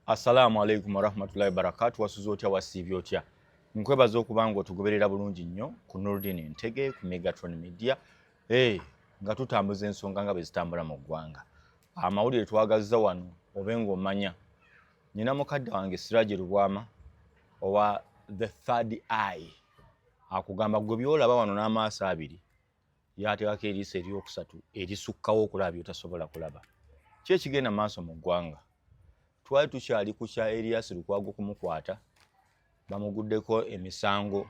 Assalaamu alaikum warahmatullahi wabarakatu. Wasuze otya, wasiibye otya? Nkwebaza okuba nga otugoberera bulungi nnyo ku Nurdin Ntege ku Megatron Media. Hey, nga tutambuza ensonga nga bwe zitambula mu ggwanga. Amawulire twagazza wano obe ng'omanya. Nina mukadde wange Siraje Lubwama owa The Third Eye akugamba gwe by'olaba wano n'amaaso abiri yateekako eriiso eryokusatu erisukkawo okulaba by'otasobola kulaba. Ki ekigenda maaso mu ggwanga? Twali tukyali ku kya Erias Lukwago kumukwata, bamuguddeko emisango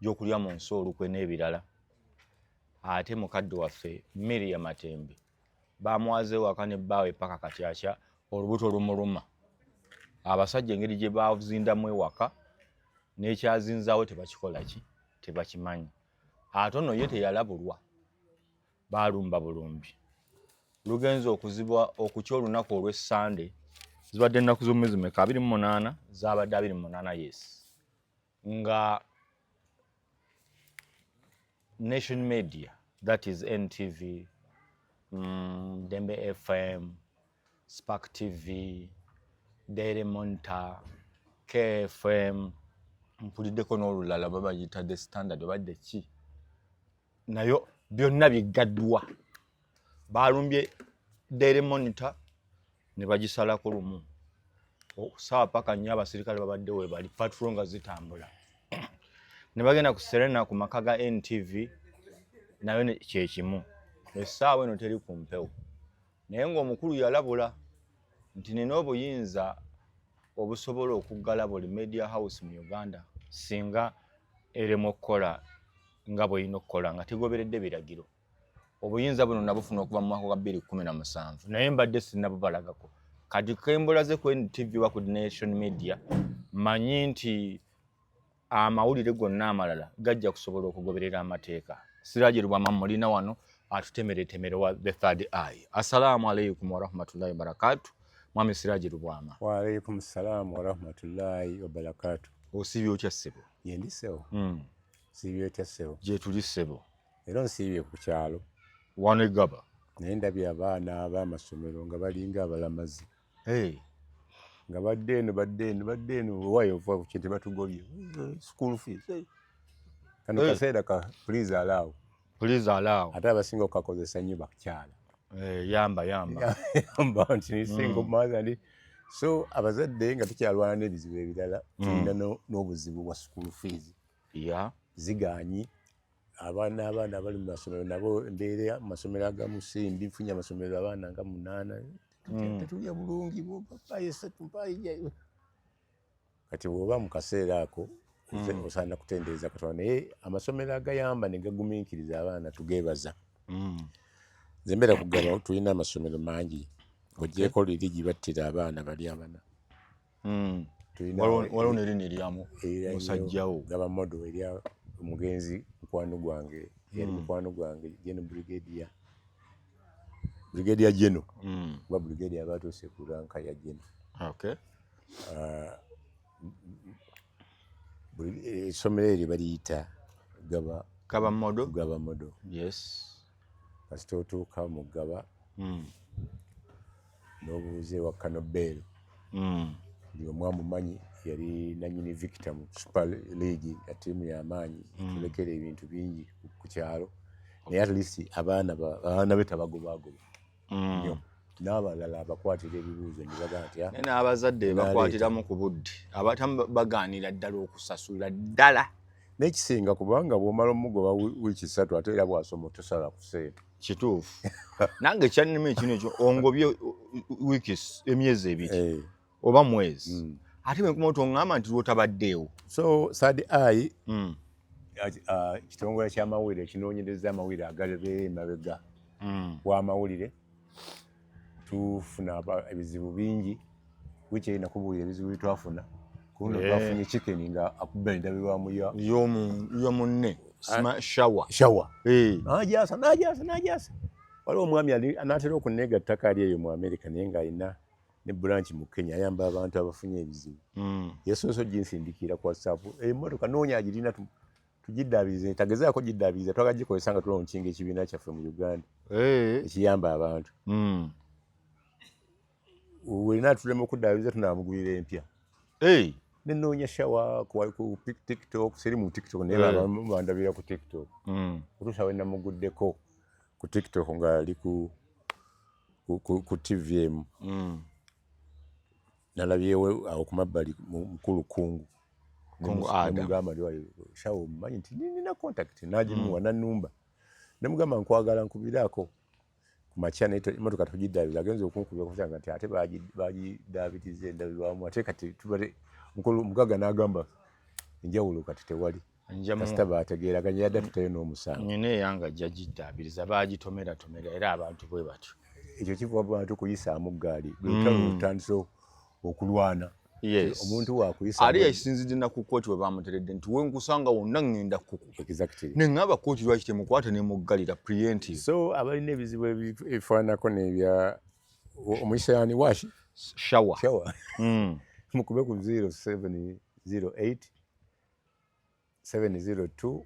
gy'okulya mu nsi olukwe n'ebirala. Ate mukadde waffe Miria Matembe bamwaze ewaka ne bbaawe paka kati akya olubuto lumuluma. Abasajja engeri gye bazindamu ewaka n'ekyazinzaawo tebakikola ki, tebakimanyi. Ate ono ye teyalabulwa, baalumba bulumbi. Lugenze okuzibwa okukya olunaku olw'Essande, zibadde ennaku z'omwezi meka? 28, zaabadde 28, yes, nga Nation Media, that is NTV, Dembe FM, Spark TV, Daily Monitor, KFM, mpuliddeko n'olulala babayita The Standard obadde ki, nayo byonna biggaddwa. Balumbye Daily Monitor ne bagisalako lumu saawa paka nnyo, abasirikale babadde we bali patrol nga zitambula, ne bagenda ku Serena ku maka ga NTV, nayo kyekimu, essaawa eno teri ku mpewo. Naye ng'omukulu yalabula nti nina obuyinza obusobola okuggala buli media house mu Uganda singa erema okukola nga bw'erina okukola nga tegoberedde biragiro. Obuyinza buno nabufuna okuva mu mwaka gwa 2017, naye mbadde sinnabubalagako. Kati kembulaze ku NTV wa ku Nation Media, manyi nti amawulire gonna amalala gajja kusobola okugoberera amateeka. Siraje Lubwama mulina wano atutemeretemere wa The Third Eye. Assalaamu alaikum warahmatullahi wabarakatu. Mwami Siraje Lubwama. Waalaikum salaamu warahmatullahi wabarakatu. Osiibye otya, ssebo? Yendi, ssebo. Siibye otya, ssebo? Gyetuli, ssebo. Era onsiibye ku kyalo. Wano egaba. Naye ndabye abaana ab'amasomero nga balinga abalamazi. Hey. Nga badde eno, badde eno, badde eno, owaayo ova ku kintu batugobye school fees. Kano kaseera ka please allow. Please allow. Ate abasinga okukakozesa nnyo bakyala. Hey, yamba yamba. Yamba nti single mother ndi. So abazadde nga tukyalwana n'ebizibu ebirala, tulina n'obuzibu bwa school fees. Zigaanyi abaana abali mu masomero nabo embeera mu masomero agamu si mbi. Nfunye amasomero abaana nga munaana, tetulya bulungi, mpayo esatu, mpayo. Kati bw'oba mu kaseera ako osaana kutendereza Katonda, naye amasomero agayamba ne gagumiikiriza abaana tugeebaza. Nze mbeera kugaba, tulina amasomero mangi ng'oggyeko liri gye battira abaana bali abana. Waliwo nerino eryamu musajjawo. Gaba Model erya omugenzi mukwano gwange, yali mukwano gwange General Brigadier General, kuba brigadier aba atuuse ku rank ya General. Essomero eryo baliyita Gaba. Gaba Model. Gaba Model. Kasita otuuka mu Gaba n'obuuza ewa Kanobel, buli omu amumanyi, yali nanyini Victor mu Super League ya ttiimu y'amaanyi, etulekera ebintu bingi ku kyalo, naye at least abaana be tabagobagoba nnyo, n'abalala abakwatira ebibuuzo ne bagamba nti, "Ah, naye n'abazadde bakwatiramu ku budde, abatamu bagaanira ddala okusasula ddala. N'ekisinga kubanga bw'omala omugoba wiiki 3, ate era bw'asoma tosala ku ssente. Kituufu, nange kyannema ekino ekyo, ongobye wiiki emyezi 2 oba mwezi, ate bwe nkuma toŋŋamba nti lwotabaddeewo. So Third Eye, kitongole ky'amawulire ekinoonyereza amawulire agalibeera emabega w'amawulire. Tufuna ebizibu bingi. Wiiki eri nakubuulira ebizibu byetwafuna kuno. Twafunye chicken nga akuba endabirwamu ya y'omunne shower. Shower. Najasa, najasa, najasa. Waliwo omwami ali anaatera okuneegattako, ali eyo mu America, naye ng'alina ne branch mu Kenya, ayamba abantu abafunye ebizibu. Yasoose oginsindikira ku WhatsApp, emmotoka noonya agirina tugiddaabirize, tagezaako giddaabiriza, twagala gikozesa nga tulaunchinga ekibiina kyaffe mu Uganda ekiyamba abantu. Wena tulema okuddaabiriza, tunaamugulira empya. Hey. Nenoonya Shawa ku TikTok, siri mu TikTok naye abamu bandabira ku TikTok. Okutuusa we namuguddeko ku TikTok ng'ali ku TV emu. Nalabyewo awo ku mabbali mukulu Kungu. Kungu Adam. Nemugamba nti, "Shawa omumanyi?" Nti nina contact, n'agimuwa n'annumba. Nemugamba nkwagala nkubiraako ku makya, naye emmotoka tugiddaabiriza. Agenze okunkubira kukyanga nti ate bagidaabiriza endabirwamu, ate kati tubale mukulu mugagga n'agamba enjawulo kati tewali. Kasita bategeeraganya yadde tutayo n'omusango. Nyina eyange ajja giddaabiriza, bagitomeratomera era abantu bwe batyo. Ekyo kiva bantu kuyisaamu ggaali, lutalo lutandise okulwana. Omuntu wakuyisa Ali yasinzidde na ku kkooti we bamuteredde nti wenkusanga wonna ŋŋenda kukuba. Neŋŋamba kkooti lwaki temukwata nemuggalira preemptive? So abalina ebizibu ebifaananako n'ebya omuyisayani washi Shawa. Shawa. Mukube ku 0708 702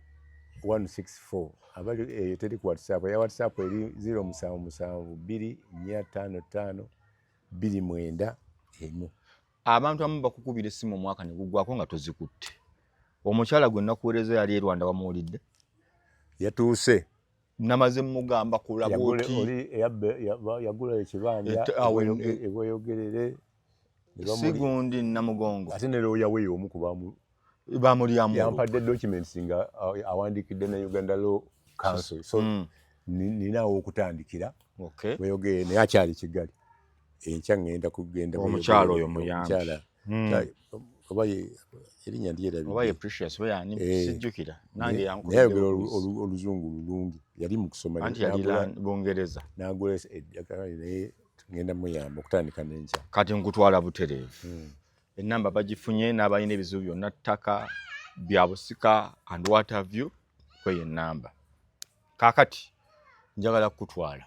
164. Abali eyo teri ku WhatsApp, eya WhatsApp eri 077 455 291. Abantu abamu bakukubira essimu omwaka ne gugwako nga tozikutte. Omukyala gwe nakuweereza yali e Rwanda, wamuwulidde? Yatuuse. Namaze mugamba kulaba oti oli yagula ekibanja ebweyogerere. Sigundi Namugongo. Ate ne looya we omu ku bamu bamulyamu. Yampadde documents nga awandiikidde ne Uganda Law Council, so ninaawo okutandikira. Bweyogere naye akyali Kigali, enkya ŋŋenda kugenda. Omukyala oyo muyambi. Omukyala oba erinnya ndyerabidde. Oba ye Precious oba yani, sijjukira nange. Naye ayogera oluzungu lulungi, yali mu kusoma. Anti yali Bungereza. N'agula eddagala, naye ngenda muyamba okutandika n'enkya. Kati nkutwala butereevu. Enamba bagifunye n'abalina ebizibu byonna, ttaka, bya busika and what have you, kweyo enamba. Kaakati njagala kukutwala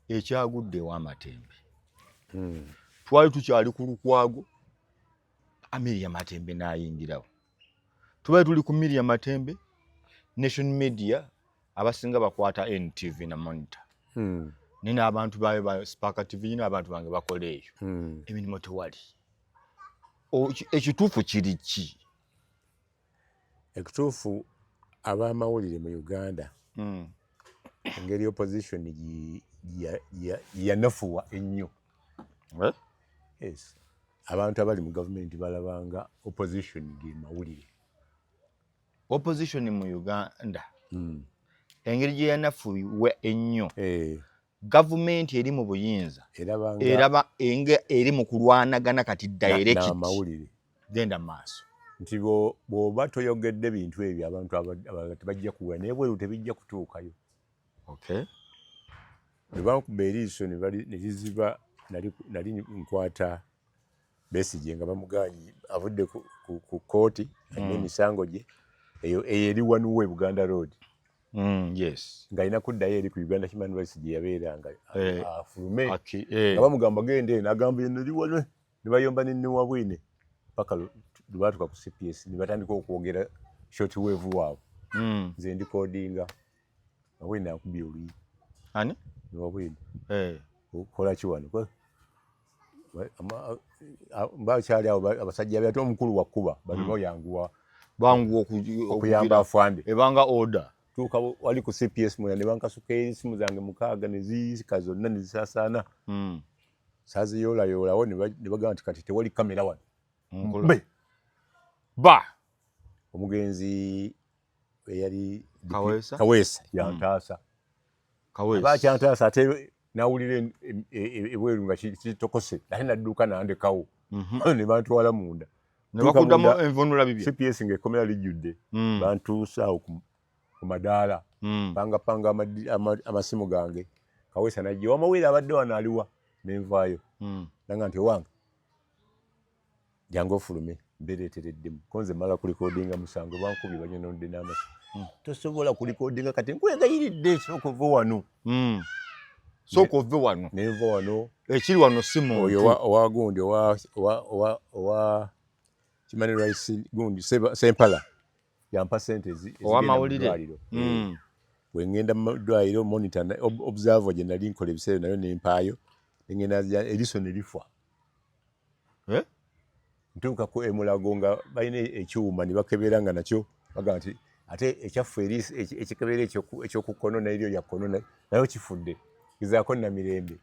ekyagudde ew'Amatembe. Twali tukyali ku Lukwago, Amelia Matembe n'ayingirawo. Tubali tuli ku Miria Matembe, Nation Media abasinga bakwata NTV na Monitor. Naye n'abantu baayo ba Spark TV, n'abantu bange bakola eyo. Emirimu tewali. Ekituufu kiri ki? Ekituufu, ab'amawulire mu Uganda, engeri opposition yanafuwa ennyo. Eh? Yes, abantu abali mu gavumenti balabanga opposition ge mawulire. Opposition mu Uganda, engeri gye yanafuwa ennyo, gavumenti eri mu buyinza erabanga eraba enga eri mu kulwanagana kati direct n'amawulire. Genda maaso. Nti bw'oba toyogedde bintu ebyo, abantu abalala tebajja kuwula, naye bweru tebijja kutuukayo. Bwe bankuba eriiso ne liziba, nali nkwata Besigye nga bamugaanyi, avudde ku kkooti, alina emisango gye eyo eyo eri wanuwe Buganda Road. Ng'alina kuddayo eri ku Uganda Human Rights gye yabeeranga afulume. Nga bamugamba genda eno, agamba eno eri wano, ne bayomba ne Newabwine paka lwe baatuuka ku CPS ne batandika okwogera short wave waabwe. Nze ndikodinga nga bwine akubye oluyi. Ani? Newabwine. Okola ki wano? Bakyali awo abasajja be, ate omukulu wakkuba bano bayanguwa Banguwa okuyamba afande. Ebanga order. Tuuka wali ku CPS mwena ne bankasuka esimu zange mukaaga ne ziyisika zonna ne zisaasaana. Saaziyoolayoola ne bagamba nti kati tewali kamera wano. Nkola. Ba omugenzi eyali Kaweesa? Kaweesa yantaasa. Kaweesa. Aba akyantaasa, ate nawulira ebweru nga kitokose, ate nadduka nandekawo ne bantwala munda. Ne bakuddamu envunula bibye. CPS ng'ekkomera lijjudde. Bantuusa awo ku madaala. Pangapanga amasimu gange. Kaweesa najja, wamawulire abadde wano aliwa? Nenvaayo. Nanga nti owange jangu ofulume mbereetereddemu, ko nze mala kulikodinga musango, bankubye banyonodde n'amasi. Tosobola kulikodinga kati, nkwegayiridde, sooka ove wano. Sooka ove wano. Nenva wano. Ekiri wano si muntu. Oyo owa gundi owa Human Rights gundi Sempala yampa sente ezigenda mu Ow'amawulire. ddwaliro. Bwe ngenda mu ddwaliro, Monitor observer gye nali nkola ebiseera nayo nempaayo. Ngenda eriiso ne lifa. Eh? Ntuuka ku emulago nga balina ekyuma ne bakebera nga nakyo bagamba nti ate ekyaffe eriiso ekikebera ekyokukkono neryo lya kkono nayo kifudde, gezaako Namirembe.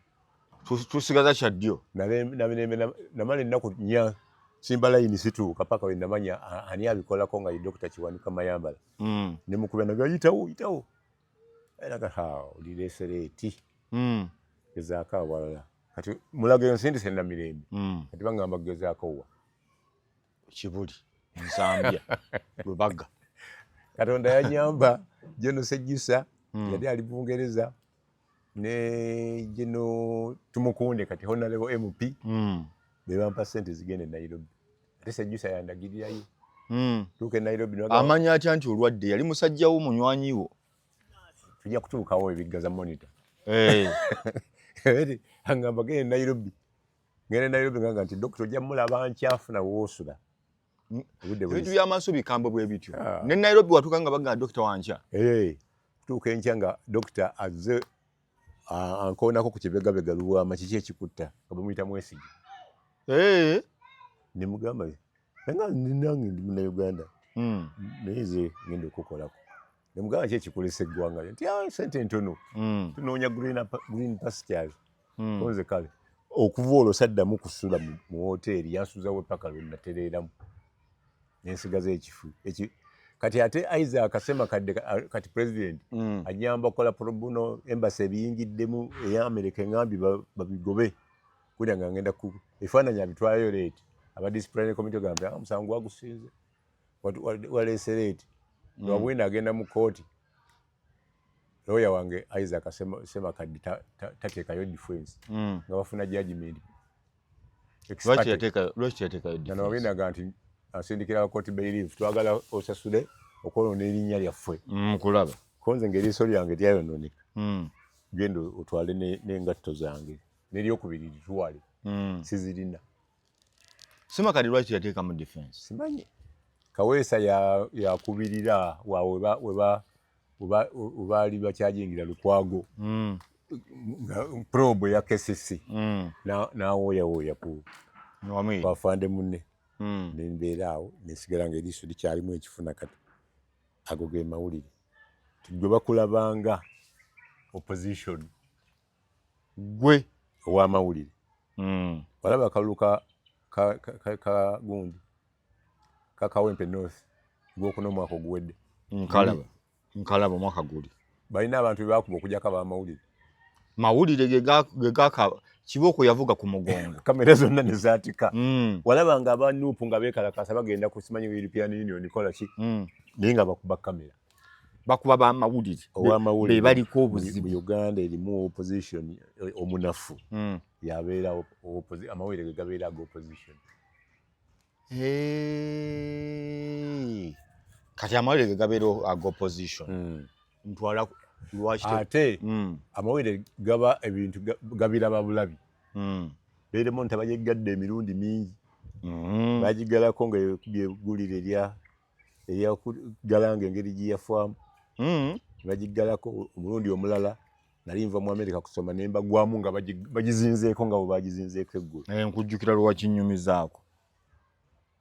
Tusigaza kya ddyo. Namirembe namala ennaku 4 simba layini situuka paka we namanya ani abikolako nga ye Dokita Kiwanuka Mayambala. Ne mukubira naga yitawo yitawo, era ha olireese late. Gezaako awalala. Kati Mulago ensindise Namirembe. Kati bagamba gezaako wa? Kibuli, Nsambya, Lubaga. Katonda yanyamba, General Sejjusa yali ali Bungereza ne General Tumukunde, kati honorable MP, be bampa sente zigenda e Nairobi. Ate Sejjusa yandagirirayo. Tuuka e Nairobi. Amanya atya nti olwadde? Yali musajja wo, munywanyi wo? Tujja kutuukawo ebiggaza monitor. Hey. Angamba genda e Nairobi. Ngenda e Nairobi ngamba nti dokita ojja mulaba nkyafuna woosula. Ebintu by'amaaso bikambwe bwe bityo. Ah. Ne Nairobi watuuka nga bagamba dokita wankya? Hey. Tuuka enkya nga dokita azze ankoonako ku kibegabega, "Lubwama, kiki ekikutta?" Nga bamuyita Mwesige. Hey. Ne mugamba nanga nange ndi Munnayuganda. Naye nze ngenda okukolako. Ne mugamba ki ekikulesa eggwanga lyo? Nti ah, sente ntono. Tunoonya green pastures. Konze kale okuva olwo saddamu kusula mu woteeri, yansuzawo paka lwe natereeramu nensigaza ekifu. Kati ate Isaac Semakadde kati president anyamba okukola pro bono, embassy ebiyingiddemu eya America eŋŋambye babigobe kulya nga ngenda ku ebifaananyi abitwalayo late. Aba disciplinary committee gamba, "Ah, omusango gwagusinze, waleese late." Wabwina agenda mu kooti, lawyer wange Isaac Semakadde tateekayo defense nga bafuna judgment. Lwaki yateekayo? Wabwinaga nti asindikira court bailiff, twagala osasule okwonoona erinnya lyaffe. Nkulaba. Konze ng'eriiso lyange lyayonooneka. Genda otwale n'engatto zange n'eryokubiri litwale. Sizirina. Semakadde lwaki yateekamu defense? Simanyi. Kaweesa yakubirira webaali bakyajingira Lukwago probe ya KCC n'awooyawooya ku afande munne. Nembeera awo nesigala nga eriiso likyalimu ekifuna. Kati ago ge mawulire gwe bakulabanga opposition. Gwe ow'amawulire. Walaba akalulu ka gundi ka Kawempe North gwokuna omwaka oguwedde? Nkalaba, nkalaba omwaka guli. Balina abantu bebakuba okujjako abamawulire. Mawulire gegaka kibooko yavuga ku mugongo. Kamera zonna nezaatika. Walaba nga aba NUP nga beekalakasa bagenda ku simanyi European Union kola ki, naye nga bakuba kamera. Bakuba bamawulire. Owamawulire. Be baliko obuzibu. Mu Uganda erimu opposition omunafu. Yabeera amawulire ge gabeera aga opposition. Hey. Kati amawulire ge gabeera aga opposition. Ntwala lwaki Ate amawulire gaba ebintu gabiraba bulabi. Beeremu nti abagigadde emirundi mingi. Bagigalako nga ekubye eggulire eryakugalanga engeri gye yafaamu. Bagigalako omulundi omulala nali nva mu America kusoma ne mbagwamu nga bagizinzeeko nga bwe bagizinzeeko eggulo. Eh, nkujjukira lwewakinyumizaako.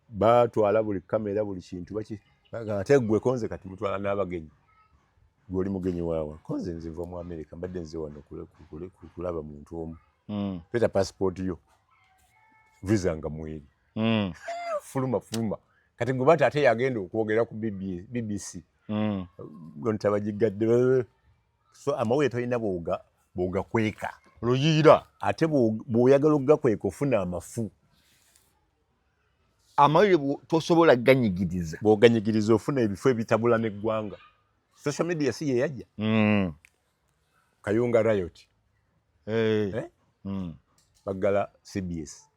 Batwala buli kamera, buli kintu baki ate gwe konze kati mutwala n'abagenyi, gwe oli mugenyi waawa? Konze nze nva mu America, mbadde nze wano kulaba muntu omu. Leeta passport yo, visa nga mweri. Fuluma fuluma. Kati gwe bati ate yagenda okwogera ku BBC ntabagigadde. So amawulire tolina bw'ogakweka. Luyiira. Ate bw'oyagala okugakweka ofuna amafu. Amawulire tosobola ganyigiriza. Bw'oganyigiriza ofuna ebifo ebitabula n'eggwanga. Social media si ye yajja? Kayunga riot. Hey. Eh? Baggala CBS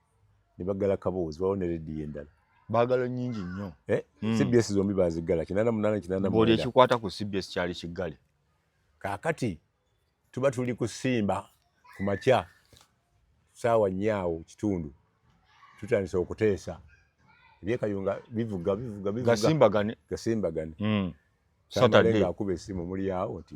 ne baggala Kaboozi, wawo ne rediyo endala. Baagala nnyingi nnyo. Eh? CBS zombi baziggala 88, 89. Buli ekikwata ku CBS kyali kiggale. Kaakati tuba tuli kusimba ku makya saawa 4 awo kitundu, tutandise okuteesa ebyekayunga, bivuga bivuga bivuga. Gasimbagane. Gasimbagane. Tamale Saturday. Ng'akuba essimu, muli awo nti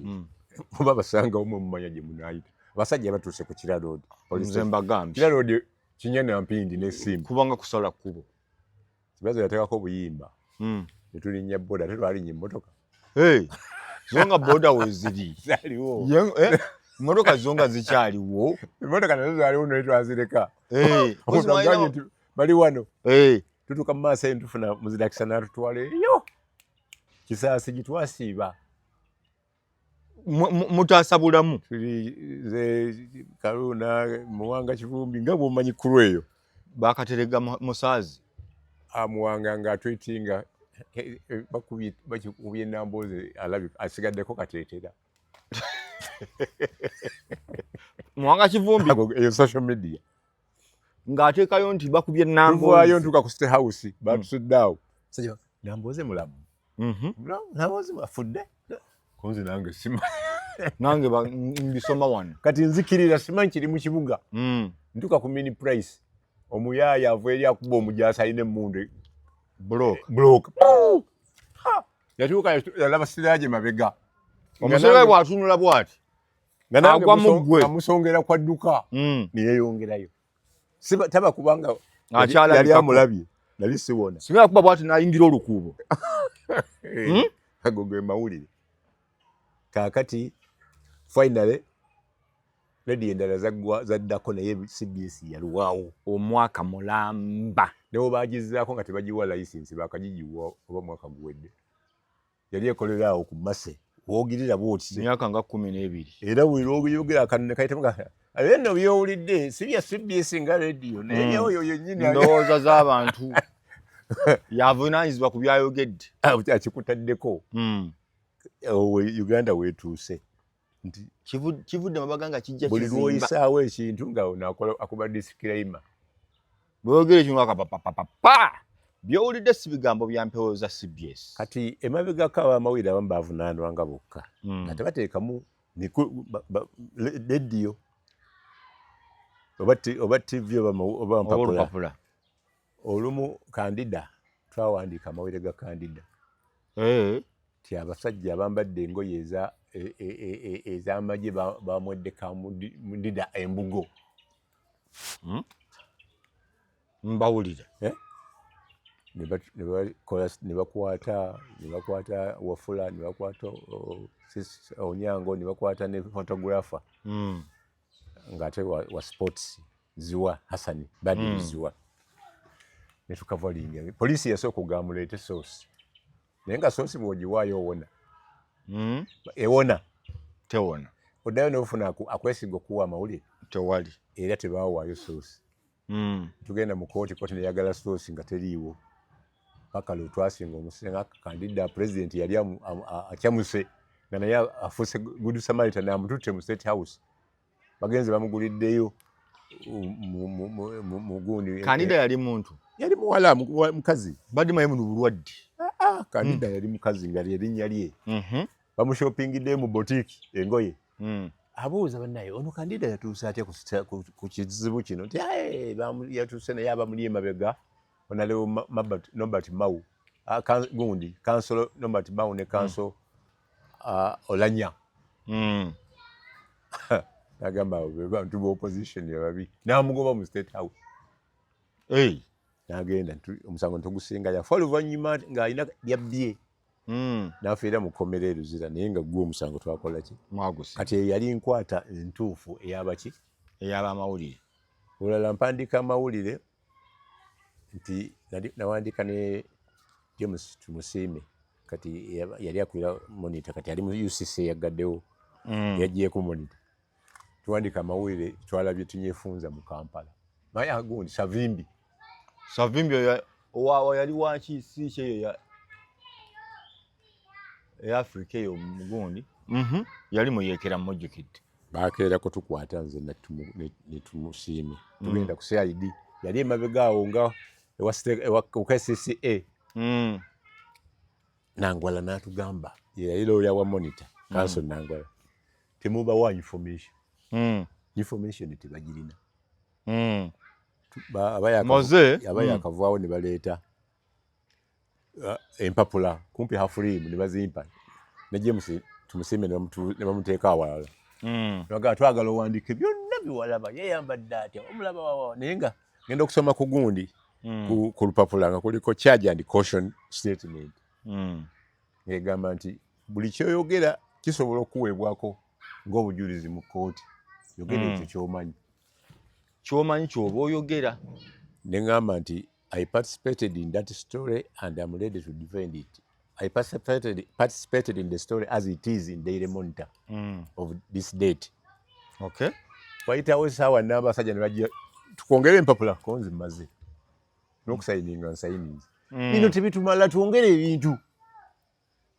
muba basangawo mwe mumanya gye munaayita. Abasajja batuuse ku Kira Road. Nze mbagambye. Kira Road kinyana mpindi n'essimu. Kubanga kusala kkubo. Kibazo yateekako obuyimba. Ne tulinnya boda, ate twalinnya emmotoka. Hey, zo nga boda weeziri. Zaaliwo. Emmotoka zo nga zikyaliwo. Emmotoka nazo zaaliwo naye twazireka. Hey, bali wano. Hey. Tutuuka mu maaso eyo tufuna muzirakisa n'atutwala eyo. Kisaasi gye twasiiba. Mutaasa bulamu. Tuli ze Kaluna, Muwanga Kivumbi nga bw'omanyi kulu eyo. Bakaterega Musaazi. Amuwanga ng'atwetinga bakubye Nambooze alabika asigaddeko kateetera. Muwanga Kivumbi eyo social media. Ng'ateekayo nti bakubye Nambooze. Tuvaayo ntuuka ku State House batusudde awo. Nambooze mulamu. Nambooze afudde. Konze nange simanyi. Nange mbisoma wano. Kati nzikirira simanyi kiri mu kibuga. Ntuuka ku mini price. Omuyaaya ava eri akuba omujaasi alina emmundu. Block. Yatuuka yalaba siraaje mabega. Omusebe bw'atunula bw'ati. Agwa mu ggwe. Amusongera kwa dduka. Ne yeeyongerayo. Taba kubanga yali amulabye. Nali siwona. Singa yakuba bw'ati n'ayingira olukuubo. Ago ge mawulire. Kaakati finally rediyo endala zaddako naye CBS yalwawo. Omwaka mulamba. Ne bwe bagizaako nga tebagiwa layisinsi baakagigiwa oba mwaka guwedde. Yali ekolera awo ku Mase. Woogirira bw'oti. Myaka nga 12. Era buli lw'oyogera akantu ne kayitamu nga ate nno by'owulidde si bya CBS nga rediyo naye oyo yennyini. Ndowooza z'abantu. Yavunaanyizibwa ku by'ayogedde. Akikutaddeko. Uganda weetuuse. Nti kivudde mabaga nga kijja kizimba. Buli lw'oyisaawo ekintu nga ono akuba disclaimer. Bw'oyogera ekintu nga papapapa. By'owulidde si bigambo bya mpewo za CBS. Kati emabegako abamawulire abamu baavunaanwanga bokka. Nga tebateekamu rediyo oba TV oba mpapula. Olumu Kandida twawandiika amawulire ga Kandida. Ti abasajja abambadde engoye ez'amagye bamwedde Kandida embugo. Mbawulira. Ne bakwata Wafula, ne bakwata Onyango, ne bakwata ne photographer. Ng'ate wa sports Ziwa Hassan Badru Ziwa. Ne tukavalinga. Poliisi yasooka okugamba muleete source. Naye nga source bw'ogiwaayo owona. Ewona. Tewona. Oddayo n'ofuna akwesiga okuwa amawulire. Tewali. Era tebaawaayo source. Tugenda mu kooti, kooti neyagala source nga teriiwo. Paka lwe twasinga omusinga Kandida president yali akyamuse nga naye afuuse Good Samaritan amututte mu State House. Bagenze bamuguliddeyo mu gundi. Kandida yali muntu. Yali muwala mukazi. Badde maye muno bulwadde. Kandida yali mukazi nga erinnya lye. Bamushopingiddeyo mu boutique engoye. Abuuza bannaye ono Kandida yatuuse atya ku kizibu kino nti yatuuse naye abamuli emabega onalewo Norbert Mao gundi Council Norbert Mao ne Council Olanya. Nagamba abo be bantu ba opposition ababi n'amugoba mu State House. N'agenda omusango ntugusinga yafa oluvannyuma ng'alina byabbye. N'afiira mu kkomera e Luzira naye nga gwe omusango twakola ki? Kati eyo yali nkwata entuufu ey'abaki? Ey'abamawulire. Olulala mpandiika amawulire nti nawandiika ne James Tumusiime kati yali akulira Monitor kati ali mu UCC yaggaddewo yaggyeeko Monitor. Tuwandiika amawulire twalabye Tinyefunza mu Kampala. Naye agundi Savimbi. Savimbi owa yali waki si kyeyo ya Afrika eyo mugundi. Yali muyeekera mujjukidde. Bakeera kutukwata nze ne Tumusiime. Tugenda ku CID. Yali emabega awo nga ewa KCCA. Nangwala n'atugamba yali lawyer wa Monitor, Counsel Nangwala. Temubawa information. Information tebagirina. Aba yakavaawo ne baleeta empapula kumpi half rim ne bazimpa. Ne James Tumusiime ne bamuteeka awalala. Bagamba twagala owandiike byonna byewalaba, yeyambadde atya, omulaba wawa, naye nga ngenda okusoma ku gundi ku lupapula nga kuliko charge and caution statement ng'egamba nti buli kyoyogera kisobola okuweebwako ng'obujulizi mu kkooti, yogera ekyo ky'omanyi. Kyomanyi kyoba oyogera. Ne ŋŋamba nti I participated in that story and I'm ready to defend it. I participated in the story as it is in Daily Monitor of this date. Wayitawo essaawa namba, abasajja ne bajja, tukwongere empapula, konzi mmaze n'okusayininga, nsayininze. Bino tebitumala, twongere ebintu.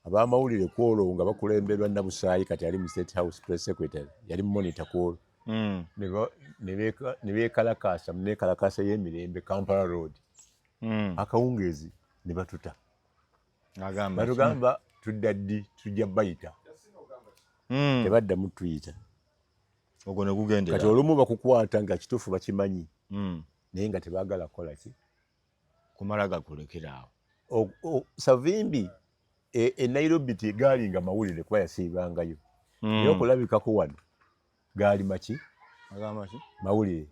Abamawulire kwolwo nga bakulemberwa Nabusaayi, kati ali mu State House press secretary, yali Monitor kwolwo, ne beekalakaasa neekalakaasa y'emirembe Kampala Road akawungeezi ne batuta. Agamba ki? Batugamba tudda ddi, tujja bayita. Tebaddamu tuyita. Ogwo ne gugendera. Kati olumu bakukwata nga kituufu bakimanyi, naye nga tebaagala kukola ki? Kumala gakulekera awo. Savimbi e Nairobi tegaalinga mawulire kuba yasiibangayo, naye okulabikako wano gaali maki? Agamba ki? Mawulire.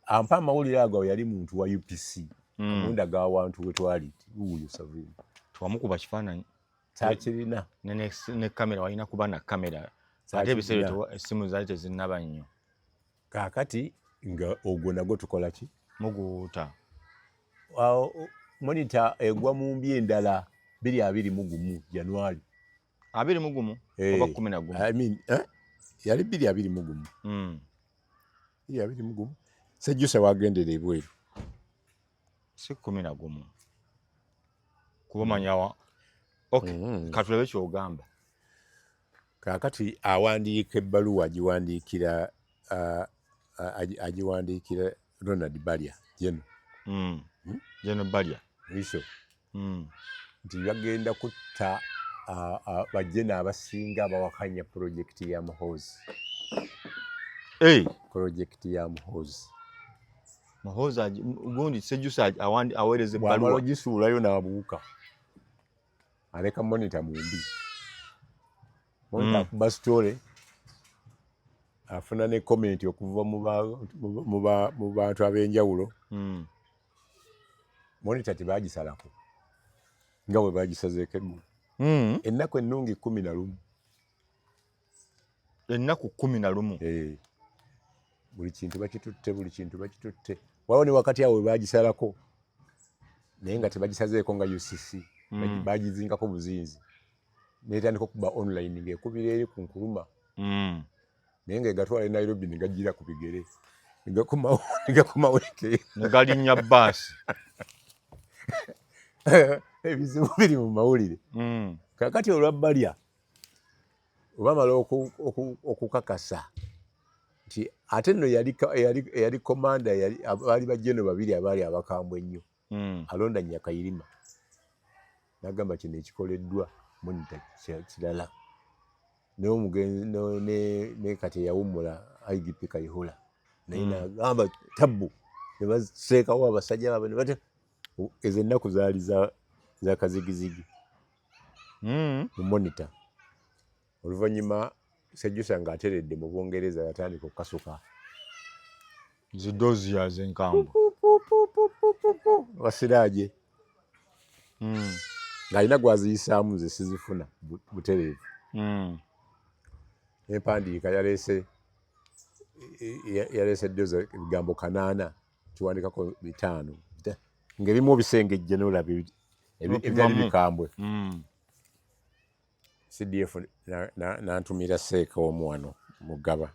Ampa amawulire ago yali muntu wa UPC. Amundaga awantu we twali, wuuyo Savimbi. Twamukuba kifaananyi? Saakirina. Ne kamera, walina kuba na kamera ate ebiseera essimu zaali tezinnaba nnyo. Kaakati nga ogwo nagwo tukola ki? Muguwuuta. Monitor egwa mu mbi endala 2021 January. 21? Eh, Oba 11? I mean, eh? Yali 2021. 2021. Sejjusa wagendera ebweru. Si 11, kuba manyawa, okay. Katulabe kyogamba. Kaakati awandiika ebbaluwa, agiwandiikira agiwandiikira Ronald Balya Jeno. Jeno Balya. Iso nti bagenda kutta bajjeno abasinga abawakanya pulojekiti ya Muhoozi. Hey. Pulojekiti ya Muhoozi. Muhoozi gundi Sejjusa aweereza bw'amala ebbaluwa. Ogisuulayo n'abuuka, aleka Monitor mumbi. Monitor akuba story, afuna ne comment okuva mu bantu ab'enjawulo. Monitor tebagisalako nga bwe bagisazeeko eggulo. Ennaku ennungi 11. Ennaku 11? Eh. Buli kintu bakitutte, buli kintu bakitutte. Waliwo ne wakati awo we bagisalako naye nga tebagisazeeko nga UCC. Bagizingako buzinzi netandika okuba online ng'ekubira eri ku Nkuruma, naye ng'egatwala e Nairobi ne gajjira ku bigere ne gakomawo eke. Ne galinnya baasi. Ebizibu biri mu mawulire. Kakati olwa Balya obamala okukakasa nti ate nno eyali komanda, baali bajjeno babiri abaali abakambwe ennyo. Alonda Nyakayirima n'agamba kino ekikoleddwa Monitor kirala n'omugenzi ne kati eyawummula IGP Kayihura naye n'agamba tabbu, ne baseekawo abasajja baabwe ne bata ezo ennaku zaali za kazigizigi mu Monitor. Oluvannyuma Sejjusa ng'ateredde mu Bungereza yatandika okukasuka zi dossiers enkambwe. Basiraaje ng'alina gwaziyisaamu, nze sizifuna butereevu. Empandiika yaleese dossier ebigambo 800, kiwandikako 500, ng'ebimu obisengejja n'olaba ebitali bikambwe. CDF nantumira seeka omu wano Mugaba.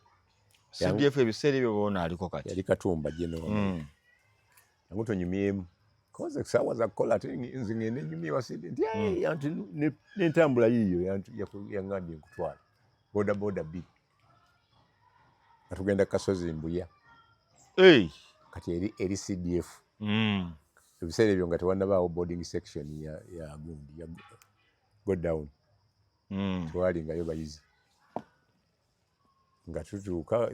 CDF ebiseera ebyo boona aliko kati? Yali Katumba Geno. Yangu tonyumyemu koze saawa za kukola, ate nze ngende nyumye wasidi nti anti n'entambula yiiyo yaŋŋambye nkutwala boda boda bbiri nga tugenda Kasozi Mbuya. Hey. Kati eri CDF ebiseera ebyo nga tewannabaawo boarding section ya gundi ya go down. Tewalingayo bayizi. Nga tutuuka,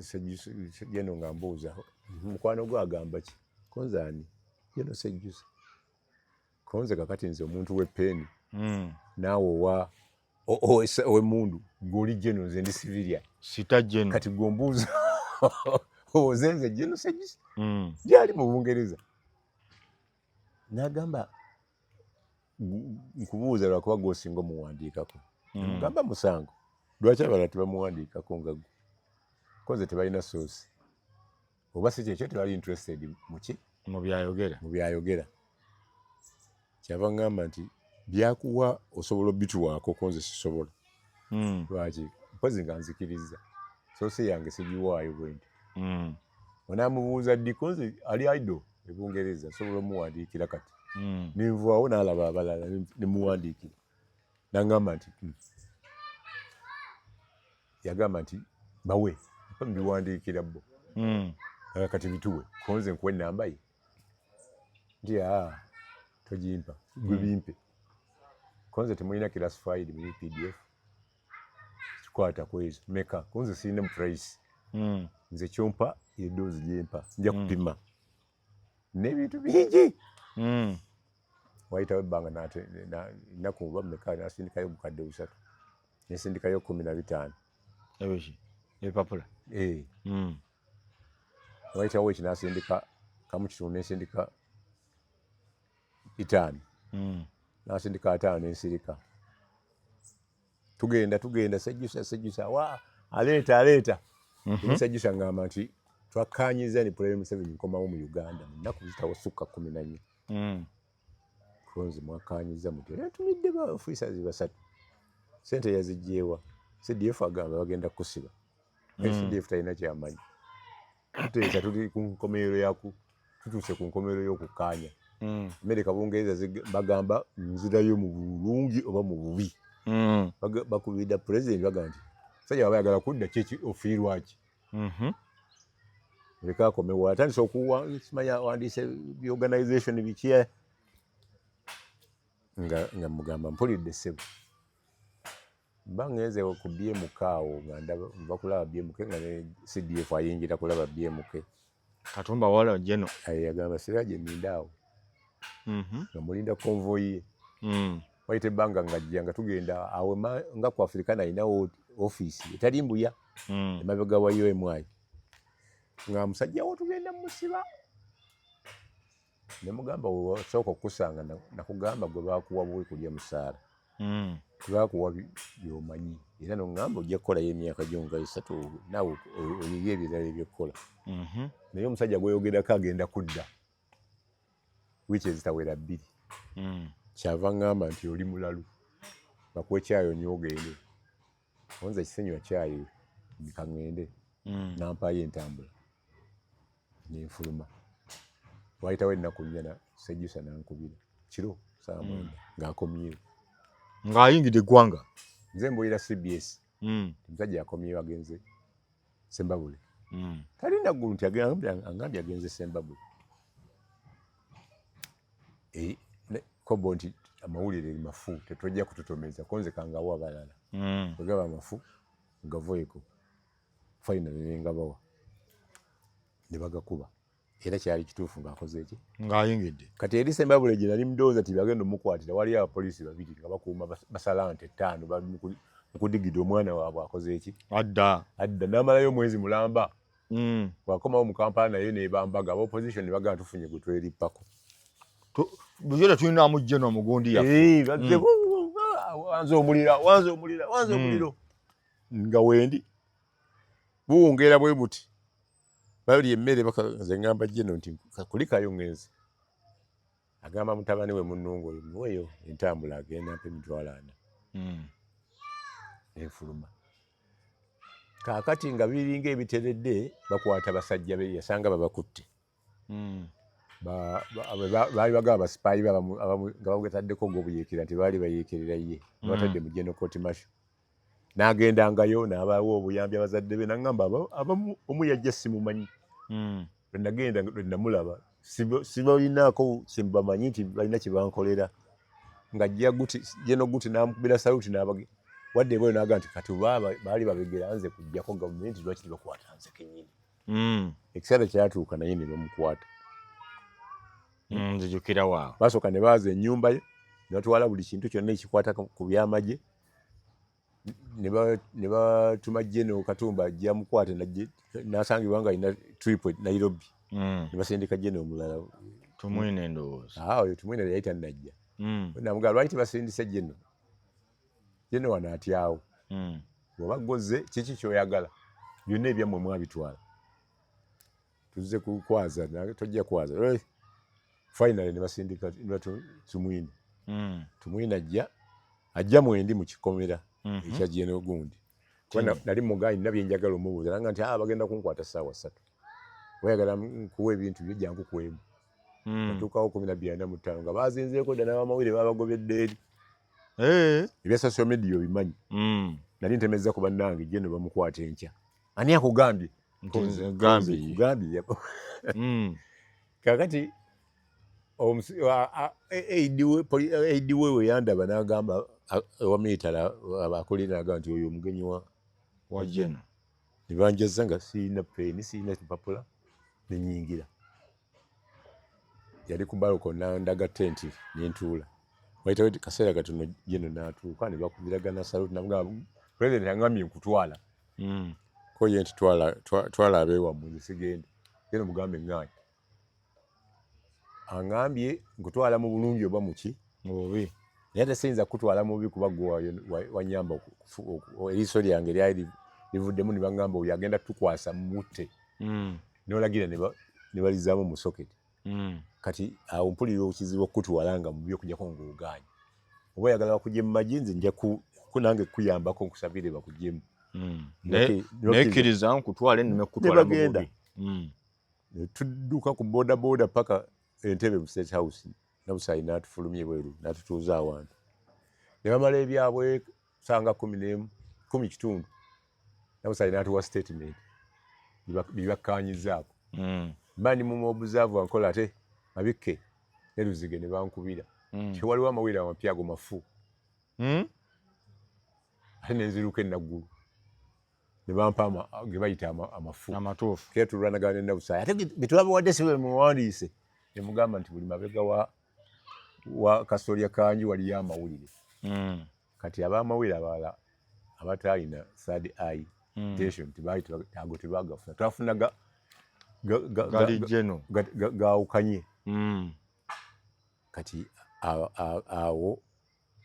Geno nga mbuuza, mukwano gwe agamba ki, konze ani? Geno Sejjusa. Konze kakati nze omuntu w'eppeeni, naawe owa Owemundu gweoli general, nze ndi civilian. Sita general. Kati gwombuuza oze nze General Sejusa gyali mu Bungereza, n'agamba, "Nkubuuza lwakuba gwosinga omuwandiikako." Mugamba, "Musango, lwaki abalala tebamuwandiikako nga gwe?" Koze tebalina source, oba si kyekyo tebali interested muki? Mu byayogera. Mu byayogera. Kyava ŋŋamba nti byakuwa osobola obituwaako, ko nze sisobola. Lwaki? Mpozi nga nzikiriza source yange sigiwaayo bwe nti. Onaamubuuza ddi? Ko nze ali idle e Bungereza, nsobola omuwandiikira kati. Nenvaawo n'alaba abalala nemuwandiikira, naŋŋamba nti, Yagamba nti bawe mpa mbiwandiikira bo. Kati bituwe, konze nkuwa enamba ye nti aa togimpa gwe, bimpe konze temulina classified mu PDF kikwata ku ezo meka, konze sirina mu price. Nze kyompa edoozi gyempa nja kupima n'ebintu bingi. Wayitawo ebbanga, nnaku oba meka, nasindikayo 3000, nensindikayo 15. Ebiki? Ebipapula? Eh. Wayitawo eki, nasindika 1.5, nensindika 500. Nasindika 50, nensirika. Tugenda tugenda, Sejjusa Sejjusa wa aleeta aleeta. Sejjusa ngamba nti twakkanyiza ni President Museveni, nkomawo mu Uganda mu nnaku zitawasukka 14. Konzi mwakkanyiza muti era ntumidde ba officers basatu, sente yazigyewa? CDF agamba bagenda kusiba. CDF talina kyamanyi. Tuteesa, tuli ku nkomerero yaku, tutuuse ku nkomerero y'okukkaanya. Amerika, Bungereza bagamba nzirayo mu bulungi oba mu bubi. Bakubidda president, bagamba nti musajja waba ayagala kudda, kyeki ofiirwa ki? Leka akomewo. Atandise okuwa, simanya awandiise organization biki, nga mugamba, "Mpulidde ssebo." Mba ngenze ku BMK awo nga ndaba nva kulaba BMK, nga ne CDF ayingira kulaba BMK. Katumba wala jeno. Aye yagamba, "Siraje, nninda awo." Nga mulinda convoy ye. Wayita ebbanga, ng'ajja nga tugenda awo nga ku Africana alinawo ofiisi etali mbuya emabega wa UMI, nga musajja wo tugenda musiba. Ne mugamba, "Sooka okukusanga nakugamba gwe bakuwa buwi kulya musaala. Tebakuwa by'omanyi, era noŋŋamba ojja kukolayo emyaka gyo nga 3, naawe oyiye ebirala ebyokukola." Naye omusajja gweyogerako agenda kudda wiiki ezitawera 2. Kyava ŋŋamba nti oli mulalu, bakuwe kyayi onywa ogende. Onze sinywa kyayi, kaŋŋende. Nampaayo entambula nenfuluma. Wayitawo ennaku 4, na Sejjusa nankubira kiro saa 9 ng'akomyewo. Ng'ayingidde eggwanga. Nze mbulira CBS, omusajja akomyewo, agenze Sembabule. Tali naggulu nti angambye agenze Sembabule. Eh, kobo nti amawulire mafu, tetojja kututomeza, konze kangawo abalala. Bwe gaba mafu gavoeko finally nengabawa ne bagakuba, era kyali kituufu ng'akoze eki? Ng'ayingidde. Kati eri Sembabule gye nali ndowooza ti bagenda omukwatira, waliyo abapoliisi babiri nga bakuuma basalante ttaano, bali mu kudigida omwana waabwe akoze eki? Adda. Adda n'amalayo omwezi mulamba. Bw'akomawo mu Kampala naye nebambaga aba opposition ne bagamba tufunye gwe twerippako. Bulijjo tetulinamu jeno omugundi yaffe. Eh, bazze wanze omuliro, wanze omuliro, wanze omuliro, nga wendi buwungeera bwe buti, balya emmere nze ngamba jeno nti kulikayo ngenze. Agamba mutabani we munnungu oyo, muweeyo entambula agenda, mpa 40,000. Nenfuluma. Kaakati nga biringa ebiteredde, bakwata basajja be yasanga babakutte. Baali bagamba basipaayi be nga bagataddeko ogw'obuyeekera nti baali bayeekerera ye. Batadde mu General Court Martial, n'agendangayo n'abawa obuyambi abazadde be. Naŋŋamba abamu omu yajja simumanyi. Lwe nagenda, lwe namulaba, sibalinaako kyembamanyi nti balina kye bankolera, ng'ajja guti jeno guti n'amukubira saluti n'abage wadde ebweru, n'agamba nti kati baali babegera nze kuggyako gavumenti, lwaki tebakwata nze kennyini? Ekiseera kyatuuka naye ne bamukwata. Nzijukira waawo. Basooka ne baaza ennyumba ye, ne batwala buli kintu kyonna ekikwata ku byamagye. Ne batuma General Katumba ajja mukwate, nasangibwa nga alina trip e Nairobi. Ne basindika General omulala. Tumwine endowooza. Ah, oyo Tumwine yali tannajja. Namugamba, lwaki tebasindise General? General wano atyawo. Bw'oba goze kiki kyoyagala, byonna ebyammwe mwabitwala, tuzze kukwaza, tojja kwaza. Finally ne basindika Tumwine. Tumwine ajja mwendi mu kikomera ekya General gundi. Nali mugayi nina byenjagala omubuuza, nanga nti, ah, bagenda kunkwata ssaawa 3, oyagala nkuwa ebintu byo, jangu kwemu. Natuukawo 12:45 nga bazinzeeko dda, n'abamawulire babagobedde eri. Ebya social media obimanyi. Nali ntemezza ku bannange, General bamukwata enkya. Ani akugambye? Kugambye. Kakati aide we we yandaba n'agamba, ewa military abakolera, n'agamba nti oyo omugenyi wa wa General. Ne banjaza nga sirina peeni, sirina kipapula, nenyingira. Yali ku balcony, nandaga tenti nentuula. Wayitawo kaseera katono, General n'atuuka, ne bakubiragana salute. Namugamba, president angambye nkutwala. Ko ye nti twala abeewammwe, nze sigenda. General mugambe ŋŋaanyi, aŋŋambye nkutwala mu bulungi oba muki? Mu bubi. Naye ate siyinza kukutwala mu bubi, kuba gwe wanyamba, eriiso lyange lyali livuddemu, ne baŋŋamba oyo agenda tukwasa mutte. Nolagira ne balizaamu mu socket. Kati awo mpulira okizibu okukutwala nga mubi, okujjako ng'ogaanye, oba oyagala bakugye mu magye, nze nja nange kukuyambako nkusabire bakugyemu. Naye kkiriza nkutwale nneme kukutwala mu bubi. Tudduka ku boda boda paka Entebbe mu State House. Nabusayi n'atufulumya ebweru, n'atutuuza awantu, ne bamala ebyabwe sanga 11, 10:15. Nabusayi n'atuwa statement bye bakkaanyizaako. Mba ndi mu observe nkola, ate Mabikke ne Luzige ne bankubira, tewaliwo amawulire amapya, ago mafu. Ate nenziruka enaggulu ne bampa ge bayita amafu. Amatuufu. Kera tulwanagana ne Nabusayi, ate betulabawadde si bwe muwandiise. Ne mugamba nti buli mabega wa kasolya kangi waliyo amawulire. Kati abamawulire abalala abataalina third eye tension tebaali ago tebagafuna, twafuna gali General gawukanye. Kati awo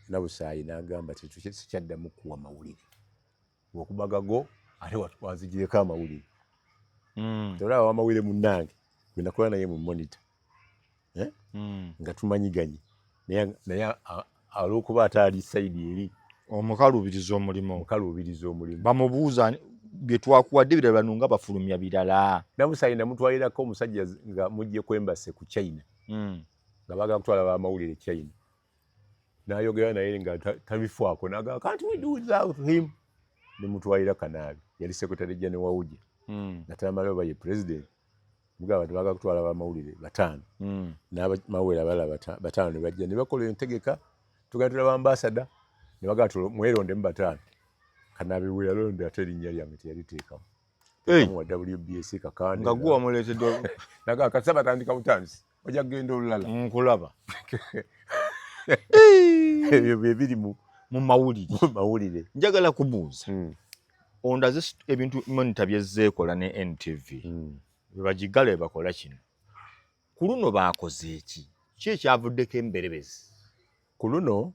Nabusaayi n'agamba ti sikyaddamu kuwa mawulire, okubagago ate wanzigireko amawulire. Tolaba wamawulire munnange gwe nakola naye mu Monitor, eh? Nga tumanyiganye naye olw'okuba ate ali side eri. Omukaluubiriza omulimu. Omukaluubiriza omulimu. Bamubuuza bye twakuwadde birala, bano nga bafulumya birala. Nabusayi namutwalirako omusajja nga mujje ku embassy ku China, nga baagala kutwala bamawulire China, n'ayogera naye nga tabifaako, nagamba, can't we do without him? Nemutwalira Kanaabi, yali secretary general wa UJA. Nga tamala oba ye president, mugamba abantu baagala kutwala bamawulire bataano n'abamawulire abalala bataano, ne bajja ne bakola entegeka. Tugenda tulaba ambassador, ne bagamba mwerondemu bataano. Kanaabi bwe yalonda, ate erinnya lyange teyaliteekamu. Wa WBS Kakande. Nga gwe wamuleetedde. Nagamba kati batandika butandisi, ojja kugenda olulala. Nkulaba. Ebyo bye biri mu mu mawulire. Mu mawulire. Njagala kubuuza, ondaze ebintu Monitor byezzeekola ne NTV. Bwe bagigala bakola kino, ku luno baakoze eki? Ki ekyavuddeko emberebezi? Ku luno,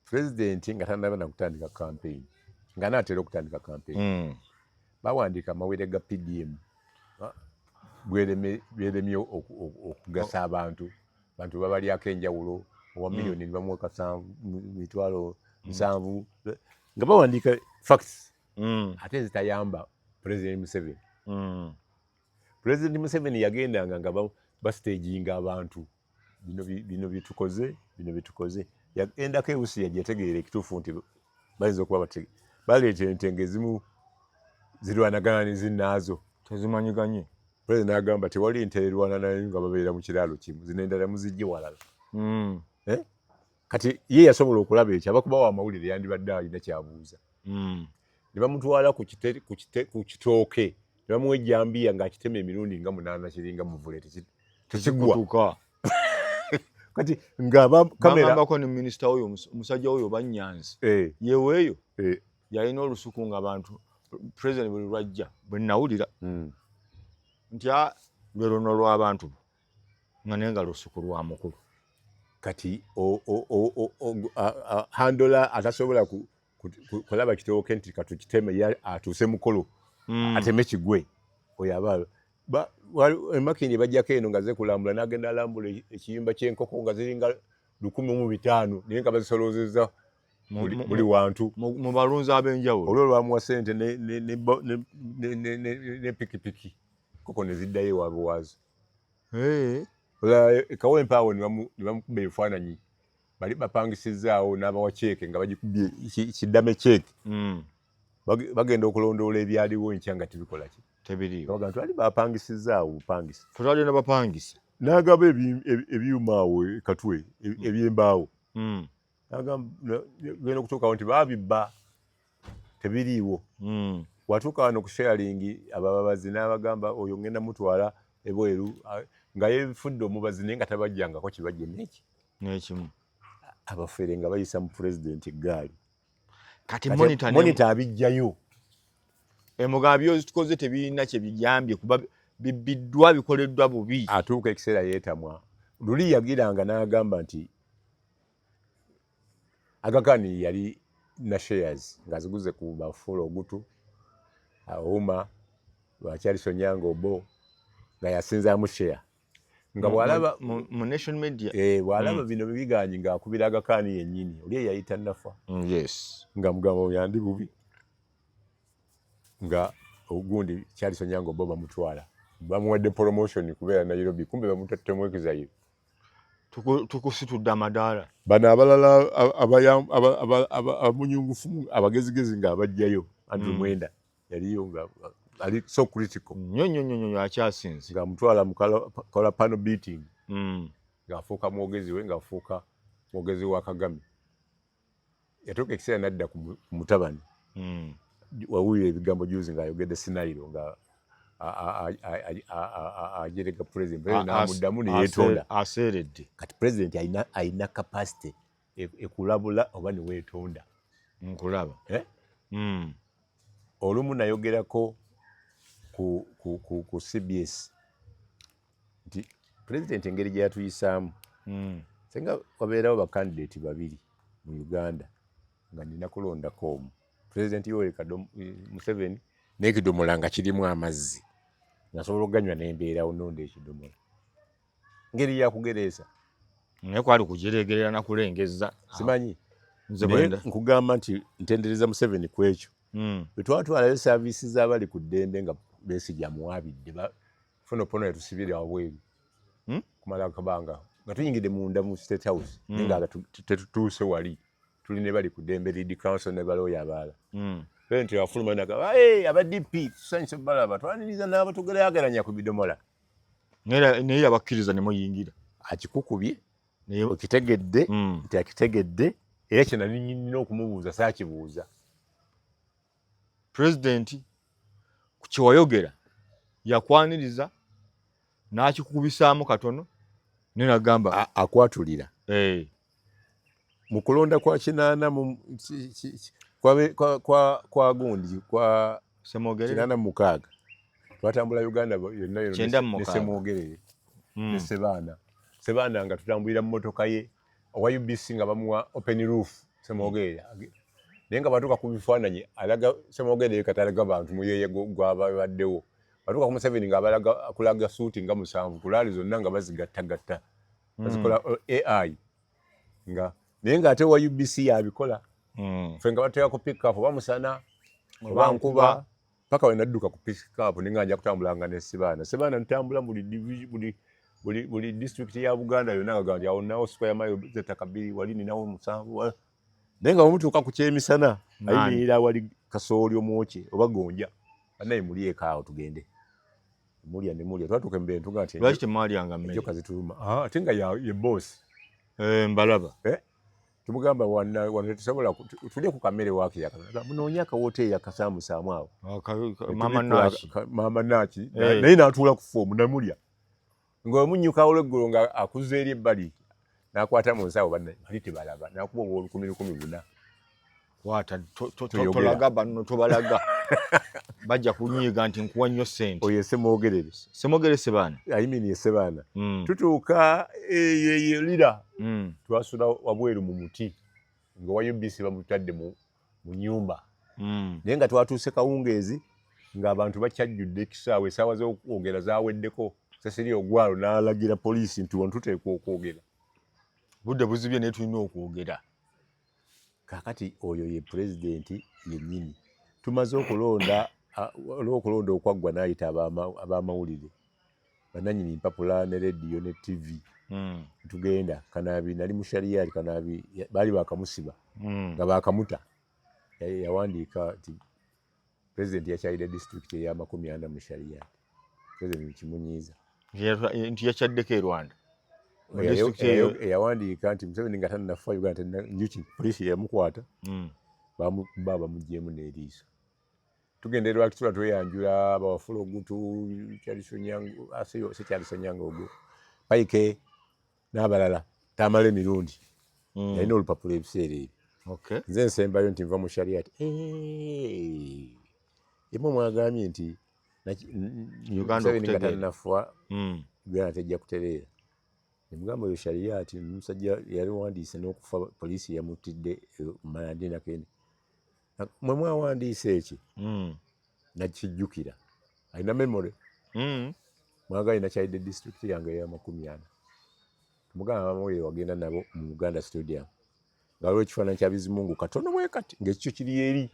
pulezidenti nga tannaba na kutandika campaign, nga naatera okutandika campaign, bawandiika amawulire ga PDM bweremye okugasa abantu. Bantu babalyako enjawulo, owa miliyoni ne bamuwa kasanvu, 700,000, nga bawandiika facts ate zitayamba President Museveni. President Museveni yagendanga nga bastaginga abantu, bino byetukoze, bino byetukoze. Yagendako ebusi, yajetegeera ekituufu nti bayinza okuba baleeta ente ngaezimu zirwanagana ne zinnaazo. Tezimanyiganye. President n'agamba tewali nte erwana nayo nga babeera mu kiraalo kimu, zino endala muzijje walala. Eh? Kati ye yasobola okulaba ekyo, abakubawo amawulire yandibadde alina kyabuuza. Ne bamutwala ku kitooke, ne bamuwa ejjambiya ng'akitema emirundi nga munaana, kiringa muvule, tekigwa. Tekikutuka. Kati ng'aba kamera Bagambako ne minisita oyo, omusajja oyo Bannyanzi, yeweeyo yalina olusuku nga abantu president buli lwajja, bwe nawulira nti a lwe luno lw'abantu bo, nga naye nga lusuku lwa mukulu. Kati handola atasobola kulaba kitooke nti katukiteme, ye atuuse mukolo ateme kigwe. Oyo aba emakindi bajjako eno nga ze kulambula, n'agenda alambula ekiyumba ky'enkoko nga ziringa 1500, naye nga bazisoloozezza buli wantu mu balunzi ab'enjawulo. Olwo lwamuwa sente ne pikipiki, koko ne ziddayo ewaabwe waazo. Kawempe awo ne bamukuba ebifaananyi, bali bapangisizaawo n'abawa ceeke nga bagikubye kiddame ceeke. Bagenda okulondoola ebyaliwo enkya nga tebikola ki? Tebiriiwo. Baga nti bali bapangisizaawo bupangisa. Fe n'abapangisa. N'agaba ebyuma awo e Katwe, ebyembaawo. Genda okutuukawo nti baabibba, tebiriiwo. Watuuka wano ku sharing, abababazi n'abagamba oyo ngenda mutwala ebweru, nga yefudde omubazi, naye nga tabajjangako kibajje neki n'ekimu. Abafere nga bayisa mu pulezidenti eggaali. Kati monitor monitor abijjayo. Emugamba byozitukoze tebirina kye bijambye kuba bibbiddwa, bikoleddwa bubi. Atuuka ekiseera yeetamwa. Luli yagiranga n'agamba nti Aga Khan yali na shares ng'aziguze ku bafuula Ogutu, Ouma, bakyali Onyango Obbo, nga yasinzaamu share, nga bw'alaba mu Nation Media. Eh, bw'alaba bino biganyi ng'akubira Aga Khan yennyini oli eyayita nafa. Nga mugamba yandi bubi nga ogundi Charles Onyango Obbo bamutwala, bamuwadde promotion kubeera Nairobi, kumbe bamutattemu exile. Tukusitudde amadaala. Bano abalala abamunyungufu, abagezigezi ng'abajjayo Andrew Mwenda yaliyo nga ali so critical. Nnyo nnyo nnyo nnyo, akyasinze. Ng'amutwala mu kola panel beating, ng'afuuka mwogezi we, ng'afuuka mwogezi wa Kagame. Yatuuka ekiseera n'adda ku mutabani. Wawulira ebigambo juzi ng'ayogedde Sinairo nga ajerega president, n'amuddamu ne yeetonda. Aseeredde. Kati president alina capacity ekulabula oba ne weetonda. Nkulaba. Eh? Olumu nayogerako ku CBS nti president engeri gye yatuyisaamu, senga wabeerawo bakandidate babiri mu Uganda nga nina kulondako omu, President Yoweri Museveni n'ekidomola nga kirimu amazzi nga nsobola okuganywa n'embeerawo, nonda ekidomola, ngeri yakugereesa. Naye kwali kujeregerera na kulengezza. Simanyi. Naye nkugamba nti ntendereza Museveni ku ekyo. Bwe twatwalayo service z'abali ku ddembe nga Besigye amuwaabidde, Fono Pono yatusibira wabweru kumala akabanga nga tuyingidde munda mu State House, naye nga tetutuuse wali tuli ne bali ku ddembe, lead counsel ne balooya abalala. President yafuluma nagamba, "Hey, aba DP tusanyuse balaba twaniriza n'abatugeraageranya ku bidomola." Naye yabakkiriza ne muyingira. Akikukubye okitegedde nti akitegedde, era kye nali nina okumubuuza saakibuuza. Pulezidenti ku kyewayogera yakwaniriza n'akikubisaamu katono, naye nagamba akwatulira. Mu kulonda kwa 80 mu kwa gundi kwa Ssemwogerere. 86 twatambula Uganda yonna yonna. Kyenda mu ne mukaaga. Ssemwogerere ne Sebaana. Sebaana nga tutambulira mu motoka ye owa UBC nga bamuwa open roof, Ssemwogerere, naye nga batuuka ku bifaananyi alaga Ssemwogerere, kati alaga bantu muyeye gwabaddewo. Batuuka ku Museveni nga abalaga kulaga suuti nga 7 kulaali zonna nga bazigattagatta, bazikola AI, nga naye ng'ate wa UBC yabikola. Ffe nga bateekako pickup oba musana oba nkuba, paka we nadduka ku pickup ninga nja kutambulanga ne Sebaana. Sebaana ntambula buli buli district ya Buganda yonna, nga nti awo nawo square mile z'ettaka 2, wali ninawo 7, naye nga bwemutuuka ku kyemisana ayimirira awali kasooli omwokye oba gonja, bannaye mulyeko awo tugende mulya ne mulya. Twatuuka embere ntuga nti Lwaki temwalyanga mmere? Enjoka zituluma. Ah, ate nga ye boss. Eh, mbalaba. Eh? Tumugamba wana wano tetusobola tulye ku kamere waaki yakana, munoonye akawoteeri akasaamusaamu awo. Ah, Mama Naki. Mama Naki. Naye n'atuula ku foomu namulya nga omunyuka olweggulo nga akuza eri ebbali. N'akwata mu nsawo, banna bali tebalaba, n'akuba obwa 1000 1004. Kwata Toyogera. Tolaga banno, tobalaga, bajja kunyiiga nti nkuwa nnyo ssente. Oyo Semwogerere. Semwogere Sebaana. I mean, ye Sebaana. Tutuuka eyo eyo Lira, twasula wabweru mu muti nga wa UBC bamutadde mu nyumba. Naye nga twatuuse kawungeezi ng'abantu bakyajjudde ekisaawe, essaawa z'okwogera zaweddeko. Cecilia Ogwalo n'alagira poliisi nti wano tuteekwa okwogera. Budde buzibye naye tulina okwogera. Kaakati oyo ye pulezidenti yennyini. Tumaze okulonda, olw'okulonda okwaggwa, n'ayita ab'amawulire, bannannyini mpapula ne rediyo ne TV. Tugenda Kanaabi, nali mu Shariyati. Kanaabi baali bakamusiba, nga bakamuta. Yawandiika nti pulezidenti yakyalidde disitulikiti ey'amakumi ana mu Shariyati. Pulezidenti kimunyiiza. Nti yakyaddeko e Rwanda mu disitulikiti eyo. Eyawandiika nti Museveni nga tannafa Uganda tenna njuki, poliisi yamukwata, bamukuba, bamugyemu n'eriiso. Tugenda e Rwakitura, tweyanjula bawafula Ogutu, Charles Onyango, si Charles Onyango, ogwo Paike n'abalala, tamala emirundi. Yalina olupapula ebiseera ebyo. Nze nsembayo nti nva mu Shariat. Emu mwagambye nti Uganda Museveni nga okutegeera. tannafa Uganda tejja kutereera. Nemugamba oyo Shariat omusajja yaliwandiise n'okufa poliisi yamuttidde Malandi nakene. Mwe mwawandiise eki? Nakijjukira, alina memory. Mwagala nakyalidde disitulikiti yange ey'amakumi ana. Mugamba abamawulire wagenda nabo mu Uganda Stadium nga waliwo ekifaananyi kya Bizimungu katono bwe kati ng'ekikyo kiri eri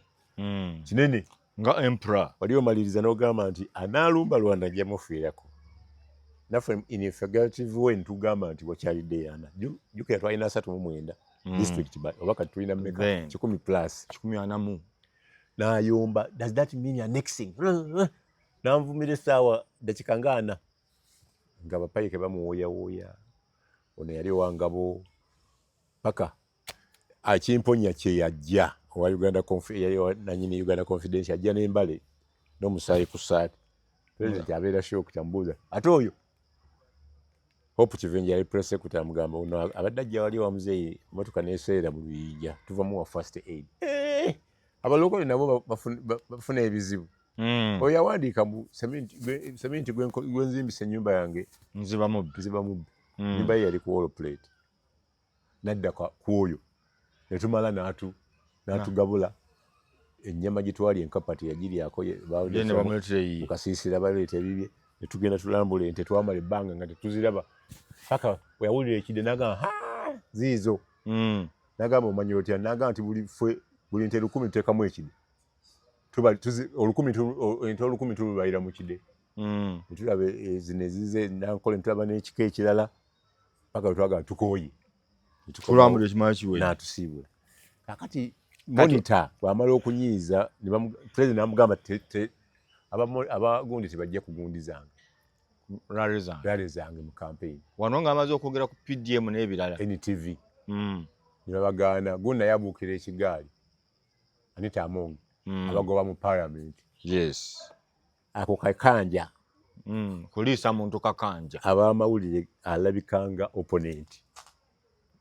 kinene. Nga emperor. Wali omaliriza n'ogamba nti anaalumba Rwanda nja mufiirako. Naffe in a figurative way ntugamba nti wakyalidde yana. Jjukira twalina 39 district oba kati tulina mmeka? Then. 100 plus. 140. N'ayomba, "Does that mean annexing?" Nanvumira essaawa dakika nga 40 nga bapayike bamuwooyawooya. Ono yali owangabo paka akimponya kye yajja owa Uganda yali nanyini Uganda Confidential, ajja n'embale n'omusaayi ku ssaati. President abeera shock, tamubuuza ate oyo Hope Kivenja yali press secretary, amugamba ono abadde ajja wali wa muzeeyi, motoka neseera mu luyinja, tuvamu wa first aid. Abalokole nabo bafuna ebizibu. Oyo yawandiika mbu seminti gwenzimbisa ennyumba yange nziba mubbi. Nziba mubbi. Nyumba ye yali ku wall plate. Nadda ku oyo netumala n'atugabula ennyama gye twali enkapa teyagiryako. Ye ne bamuleetera eyiye. Mu kasiisira baleeta ebibye, netugenda tulambula ente. Twamala ebbanga nga tetuziraba paka weyawulira ekidde nagamba, "Ha, ziizo." Nagamba, "Omanyi otya?" Nagamba nti buli ffe buli nte 1000 tuteekamu ekide. Ente 1000 tulubalira mu kide. Netulaba zino ezize nankole, netulaba n'ekika ekirala paka wetwagamba tukooye. Tulambula ekimala kiwedde. N'atusiibula. Kakati Monitor bwamala okunyiiza, president namugamba abagundi tebajja kugundi zange. Rally zange. Rally zange mu campaign. Wano ng'amaze okwogera ku PDM n'ebirala. NTV. Ne babagaana. Gundi naye abuukira ekigaali, Anita Among, abagoba mu parliament. Ako kakanja. Kuliisa muntu kakanja. Abamawulire alabikanga opponent.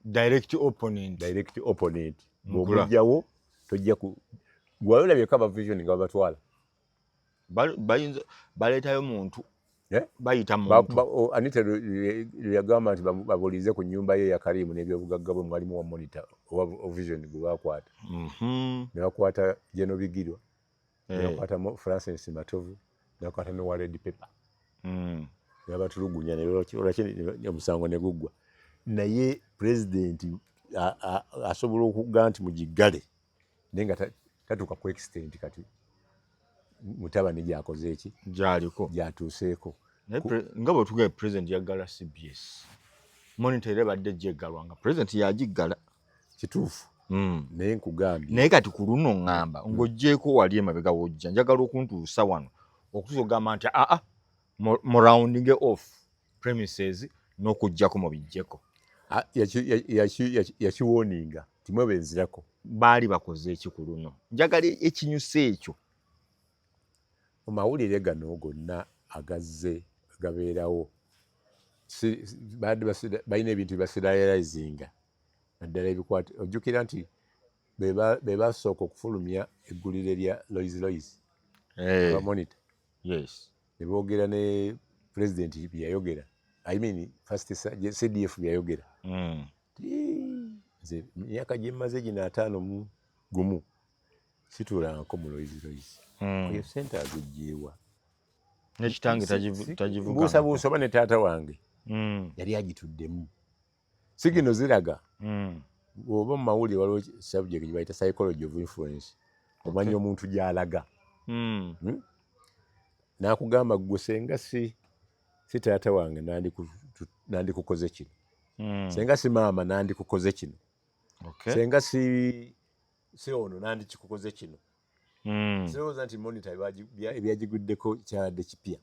Direct opponent. Direct opponent. Nkula. Bw'omugjawo tojja ku gwali olabyeko aba Vision nga babatwala. Bayinza baleetayo muntu. Eh? Bayita muntu. Anita lwe yagamba nti babuulize ku nnyumba ye ya Karimu n'ebyobugagga bwe, mwalimu wa Monitor owa Vision gwe bakwata. Ne bakwata General Bigirwa, ne bakwata Francis Matovu, ne bakwata ne wa Red Pepper. Ne babatulugunya ne olwaki omusango ne guggwa. Naye pulezidenti asobola okugaa nti mugiggale, naye nga tatuuka ku extent kati mutabani gyakoze eki. Gyaliko. Gyatuuseeko. Naye nga bwe tugambye, president yaggala CBS. Monitor era ebadde ejja eggalwa nga president yagiggala. Kituufu. Naye nkugambye. Naye kati ku luno ŋŋamba ng'oggyeeko wali emabega wojja, njagala okuntuusa wano okutuusa okugamba nti aa mu rounding off premises n'okuggyako mubiggyeko. Ah, yakiwoninga timwebe nzirako. Baali bakoze eki ku luno? Njagala ekinyusa ekyo. Mu mawulire gano gonna agazze gabeerawo. Badde balina ebintu byebaserializinga, naddala ebikwata. Ojjukira nti be basooka okufulumya eggulire lya Rolls Royce, Hey. Monitor. Ne boogera ne president byeyayogera, I mean first CDF byeyayogera. Nze myaka gye mmaze gino 51 situulangako mu Rolls Royce. Oyo sente azigyewa? Nekitange tagivuga. Buusabuusa oba ne taata wange yali agituddemu. Sigino ziraga bw'oba mu mawulire, waliwo subject gye bayita psychology of influence, omanya omuntu gy'alaga. N'akugamba, "Gwe senga si taata wange nandikukoze kino. Senga si maama nandikukoze kino. Senga si ono nandikikukoze kino." Sirowooza nti Monitor ebyagiguddeko kyabadde kipya.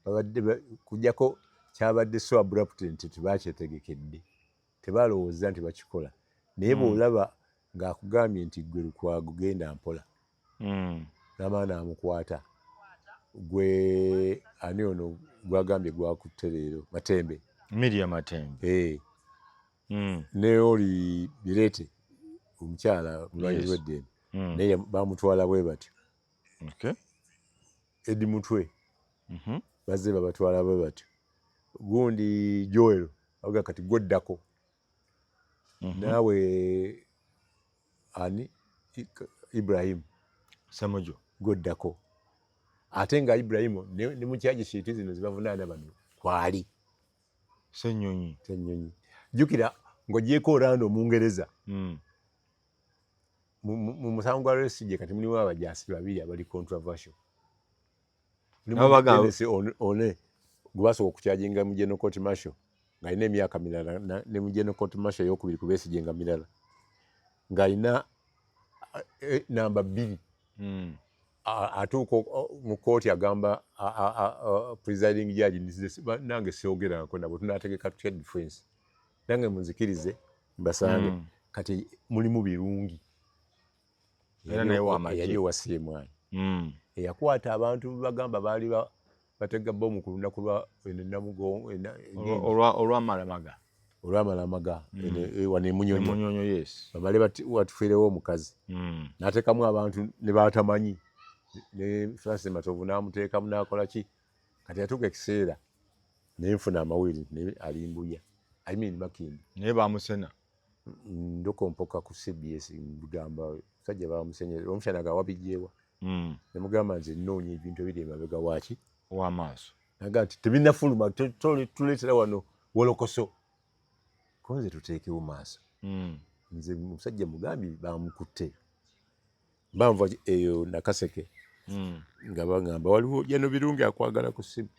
Babadde kujjako kyabadde so abrupt nti tebakyetegekedde, tebalowooza nti bakikola. Naye bw'olaba ng'akugambye nti, "Gwe Lukwago, genda mpola," n'amala n'amukwata, gwe ani ono gwagambye gwakutte leero, Matembe. Miria Matembe. Eh, ne oli Bireete, omukyala mulwanyi w'eddembe, naye bamutwala bwe batyo. Eddie Mutwe, bazze babatwala bwe batyo. Gundi Joel avuga kati gwoddako. Naawe ani, Ibrahim. Semujo. Gwoddako. Ate nga Ibrahimu ne mu charge sheet zino zibavunaana bano kwali. Senyonyi. Senyonyi. Jjukira ng'ogyeko Orlando Omungereza, mu musango gwa Besigye kati mulimu abajaasi babiri abali controversial. Nabo bagamba- Dennis One gwe basooka okucharginga mu General Court Martial ng'alina emyaka mirala, ne mu General Court Martial eyokubiri ku Besigye nga mirala ng'alina namba 2. Atuuka mu kooti agamba presiding judge nti, "Nange syogerako nabo, tunategeka tutya defense? Nange munzikirize mbasange." Kati mulimu Birungi. Era naye w'amagye. Eyali owa CMI, eyakwata abantu bagamba baali batega bomu ku lunaku lwa eno Namugongo Olwamalamaga. Olwamalamaga wano emunyonyo. Emunyonyo, yes. Bamale watufiirewo omukazi, n'ateekamu abantu ne batamanyi, ne Francis Matovu n'amuteekamu n'akola ki. Kati yatuuka ekiseera nenfuna amawulire naye alimbuya, I mean Makindi. Naye bamusena. Ndokompoka ku CBS ngamba musajja bamusenye omushana ga wabijjewa. Nemugamba nze nnoonya ebintu ebiri emabega waaki W'amaaso. Naga nti tebinnafuluma, tuleetera wano wolokoso konze tuteekewo maaso. Nze musajja mugambye bamukutte mbanva eyo Nakaseke, nga bagamba waliwo jano Birungi akwagala ku ssimu.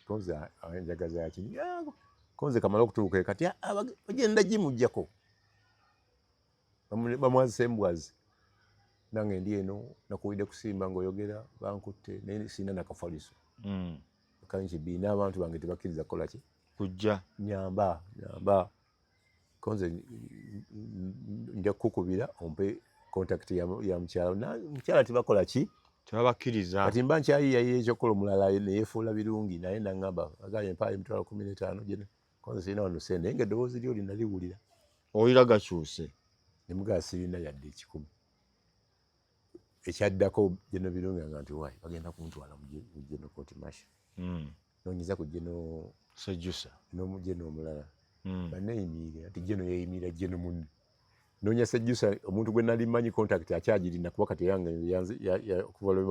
Konze njagaza ki? Konze kamala okutuuka kati bagenda gimuggyako, bamwazisa embwazi. Nange ndi eno nakuwulidde kusimba ng'oyogera bankutte, naye sirina nakafaliso. Kanki biina abantu bange tebakkiriza kukola ki? Kujja. Nyamba, nyamba konze nja kukukubira ompe contact ya mukyala. Mukyala tebakola ki? Tebabakkiriza. Kati mba nkyayiyayo ekyokukola, omulala neyefuula Birungi naye naŋŋamba agambye mpaayo 150,000 gye konze sirina wano sente, naye nga eddoboozi lyo linaliwulira. Owulira gakyuse. Nemugaa sirina yadde 100. Ekyaddako General Birungi nga nti wayi bagenda kuntwala mu General Court Martial. Nonyeza ku General Sejusa. N'omugeno omulala. Banneeyimiire nti General yeeyimirira General munne. Noonya Sejjusa, omuntu gwe nali mmanyi contact akyagirina, kuba kati yange okuva lwe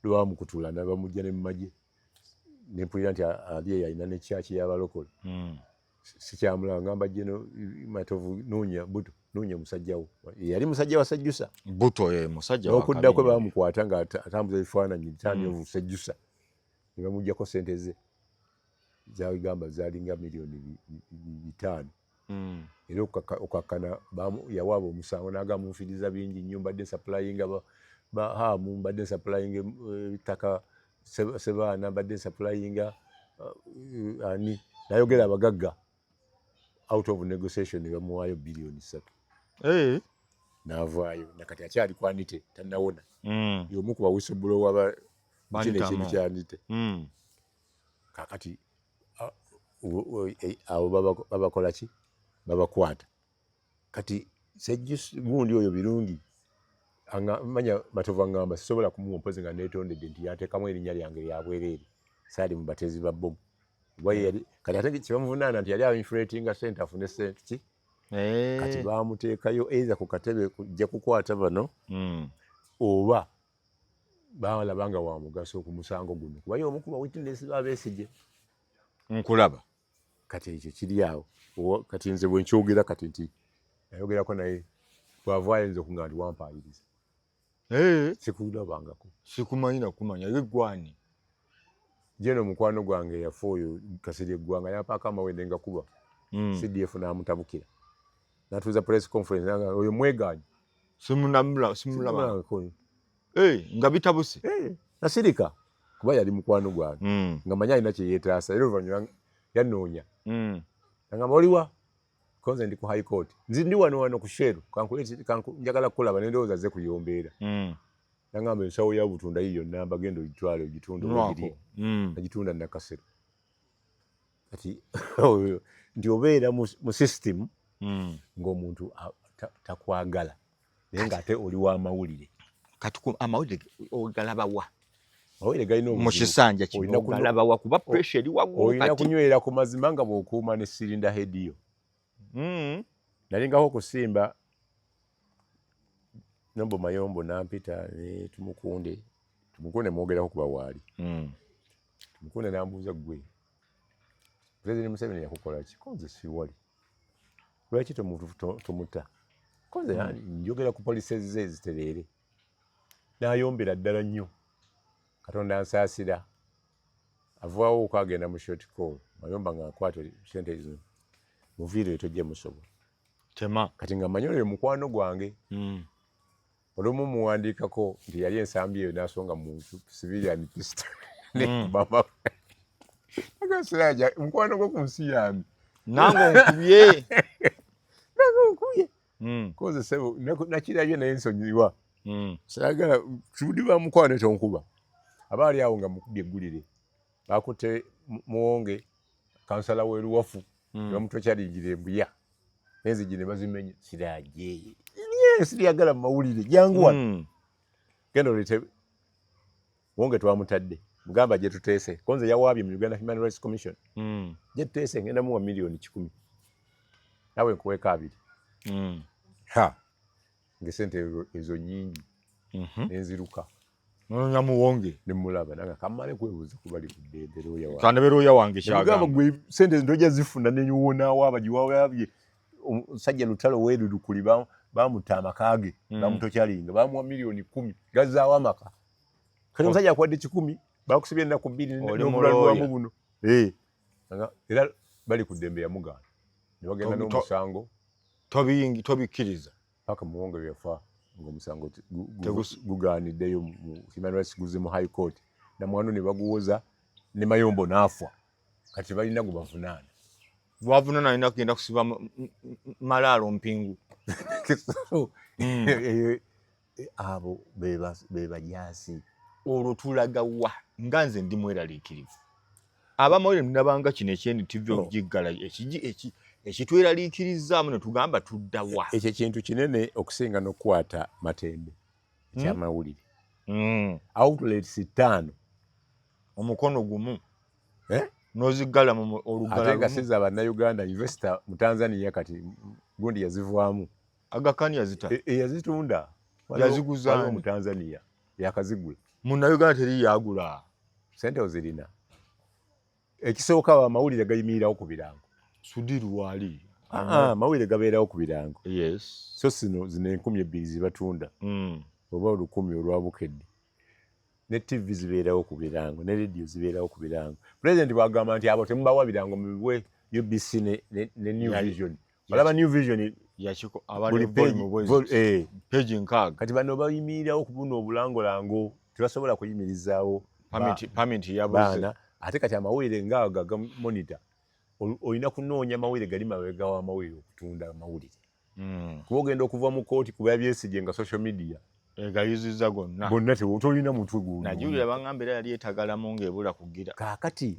bamukutula nabamugja ne mumagye nempulira nti ali eyo alina ne kyaki y'abalokole. Sikyamulaba. Ngamba General Matovu, noonya Buto, noonya musajja wo yali musajja wa Sejjusa. Buto ye musajja. N'okudda kwe bamukwata nga atambuza ebifaananyi tani of Sejjusa ne bamugjako sente ze zagamba zalinga miliyoni 500. Era okakkana yawaaba omusango n'agamba munfiiriza bingi nnyo, mbadde supplyinga hamu, mbadde supplyinga ettaka Sebaana, mbadde supplyinga ani, nayogera abagagga. Out of negotiation ne bamuwaayo biliyoni 3. N'avaayo nakati akyali ku Anite, tannawona. Y'omu ku ba whistleblower ba kino ekintu kya Anite. Kakati abo babakola ki? Babakwata. Kati Sejjusa gundi oyo Birungi, manya Matovu aŋŋamba sisobola kumuwa mpozi nga neetondedde nti yateekamu erinnya lyange lyabwereere, saali mu batezi ba bbomu. Kati ate kyebamuvunaana nti yali ainflatinga sente afune sente ki. Kati bamuteekayo either ku katebe kujja kukwata bano oba balaba nga wa mugaso ku musango guno, kuba ye omu ku ba witness ba Besigye. Nkulaba. Kati ekyo kiri awo. Kati nze bwe nkyogera kati nti nayogerako naye, bw'ava ayinza okuŋŋamba nti wampaayiriza. Sikulabangako. Sikumanyi nakumanya ye gwani. Jeno mukwano gwange yafa oyo Kasirye Eggwanga yampaako amawende ngakuba. CDF n'amutabukira, n'atuuza press conference, oyo mwegaanyi. Simulaba nga bitabuse. Nasirika kuba yali mukwano gwange nga manyi alina kye yeetaasa, era oluvannyuma yanoonya agamba, "Oliwa?" Konze ndi ku High Court, nzi ndi wano wano ku Shell, njagala kukulaba. Nendowooza ze kuyombeera. Nagamba, "Ensawo ya butunda yiyo namba, genda ogitwale ogitunde ogiri." Nagitunda Nakasero. Kati nti obeera mu system ng'omuntu takwagala, naye ng'ate oli w'amawulire. Kati amawulire ogalabawa? Amawulire galina mu kisanja kino ogalabawa? Kuba pressure eri waggulu. Olina kunywera ku mazima nga bw'okuuma ne cylinder head yo. Nalingako okusimba Nombo Mayombo nampita ne Tumukunde. Tumukunde mwogerako kuba waali. Tumukunde nambuuza, "Gwe President Museveni yakukola ki?" Konze siwali. "Lwaki tomutta?" Konze njogera ku policies ze zitereere. Nayombera ddala nnyo. Katonda nsaasira, avaawo okwagenda mu short call. Mayomba nga akwata sente zino, muviire, tojja musobola. Tema. Kati nga manyi oyo mukwano gwange. Olumu muwandiikako nti yali ensambi eyo n'asonga mu civilian pistol nekubama. Siraja mukwano gwo ku nsi yange. Nange onkubye. Nange onkubye. Koze sebo nakirabye naye nsonyiwa. Saagala tuli ba mukwano, tonkuba. Aba ali awo nga mukubye eggulire, bakutte Muwonge, kansala w'e Luwafu, ne bamutorturingira embuya n'enzigi ne bazimenya. Siraje siriyagala mu mawulire, jangu wano. Genda oleete Muwonge. Twamutadde, mugamba gye tuteese, konze yawaabye mu Uganda Human Rights Commission. Gye tuteese ngenda muwa 100,000,000, naawe nkuweeko 2. Ha, ng'esente ezo nyingi. Nenziruka. Nononya Muwonge. Nemulaba nanga kamale kwebuuza kubali ku ddembe looya wange. Kandebe looya wange. Nemugamba, kyagamba. "Gwe sente ntojja zifuna nenyuwonaawo abagiwawabye omusajja Lutalo weerurukuli bamutta amaka ge." Bamutorturinga, bamuwa 10,000,000 gazaawo amaka. Kati omusajja akuwadde 100, bakusibye ennaku 2 Oli n'obulalwamu mulooya. buno. Era bali ku ddembe yamugaana ne bagenda n'omusango. Tobiyingi tobikkiriza. Paka Muwonge bwe yafa ng'omusango gugaaniddeyo mu Human Rights, guze mu High Court, namwano ne baguwoza ne Mayombo n'afa. Kati balina gwe bavunaana. Lwavunana alina kugenda kusiba malaalo mpingu. So, abo be bajaasi. Olwo tulaga wa nga nze ndi mweraliikirivu? Abamawulire nabanga kino ekye NTV okugiggala ekitweraliikirizaamu ne tugamba tudda wa? Ekyo kintu kinene okusinga n'okukwata Matembe ekyamawulire. Outlets 5. Omukono gumu. Eh? N'oziggala mu olugala Ate nga lumu. siza Bannayuganda, investor mu Tanzania kati gundi yazivaamu. Aga Khan yazita. Yazitunda. Yaziguza Waliwo ani? mu Tanzania yakazigula. Munnayuganda teri yagula. Sente ozirina. Ekisooka, amawulire gayimirirawo ku birango. Sudiru waali. Ah, amawulire gabeerawo ku birango. So sino zino 2000 zibatunda oba 1000 olwa Bukedde ne TV zibeerawo ku birango ne rediyo zibeerawo ku birango. Pulezidenti bwagamba nti abo temubawa birango, mubiwe UBC ne New Vision, olaba New Vision Yakiko buli abali page page 60. Kati bano bayimirirawo ku buno obulangolango, tebasobola kuyimirizaawo Permit yabuze. baana. Ate kati amawulire ngaago aga monitor, olina kunoonya mawulire gali mabega w'amawulire okutunda amawulire, kuba ogenda okuva mu kooti kuba Besigye nga social media Egayuzizza gonna. Gonna tolina mutwe Najuulira, baŋŋamba era yali etagalamu ng'ebula kugira. Kaakati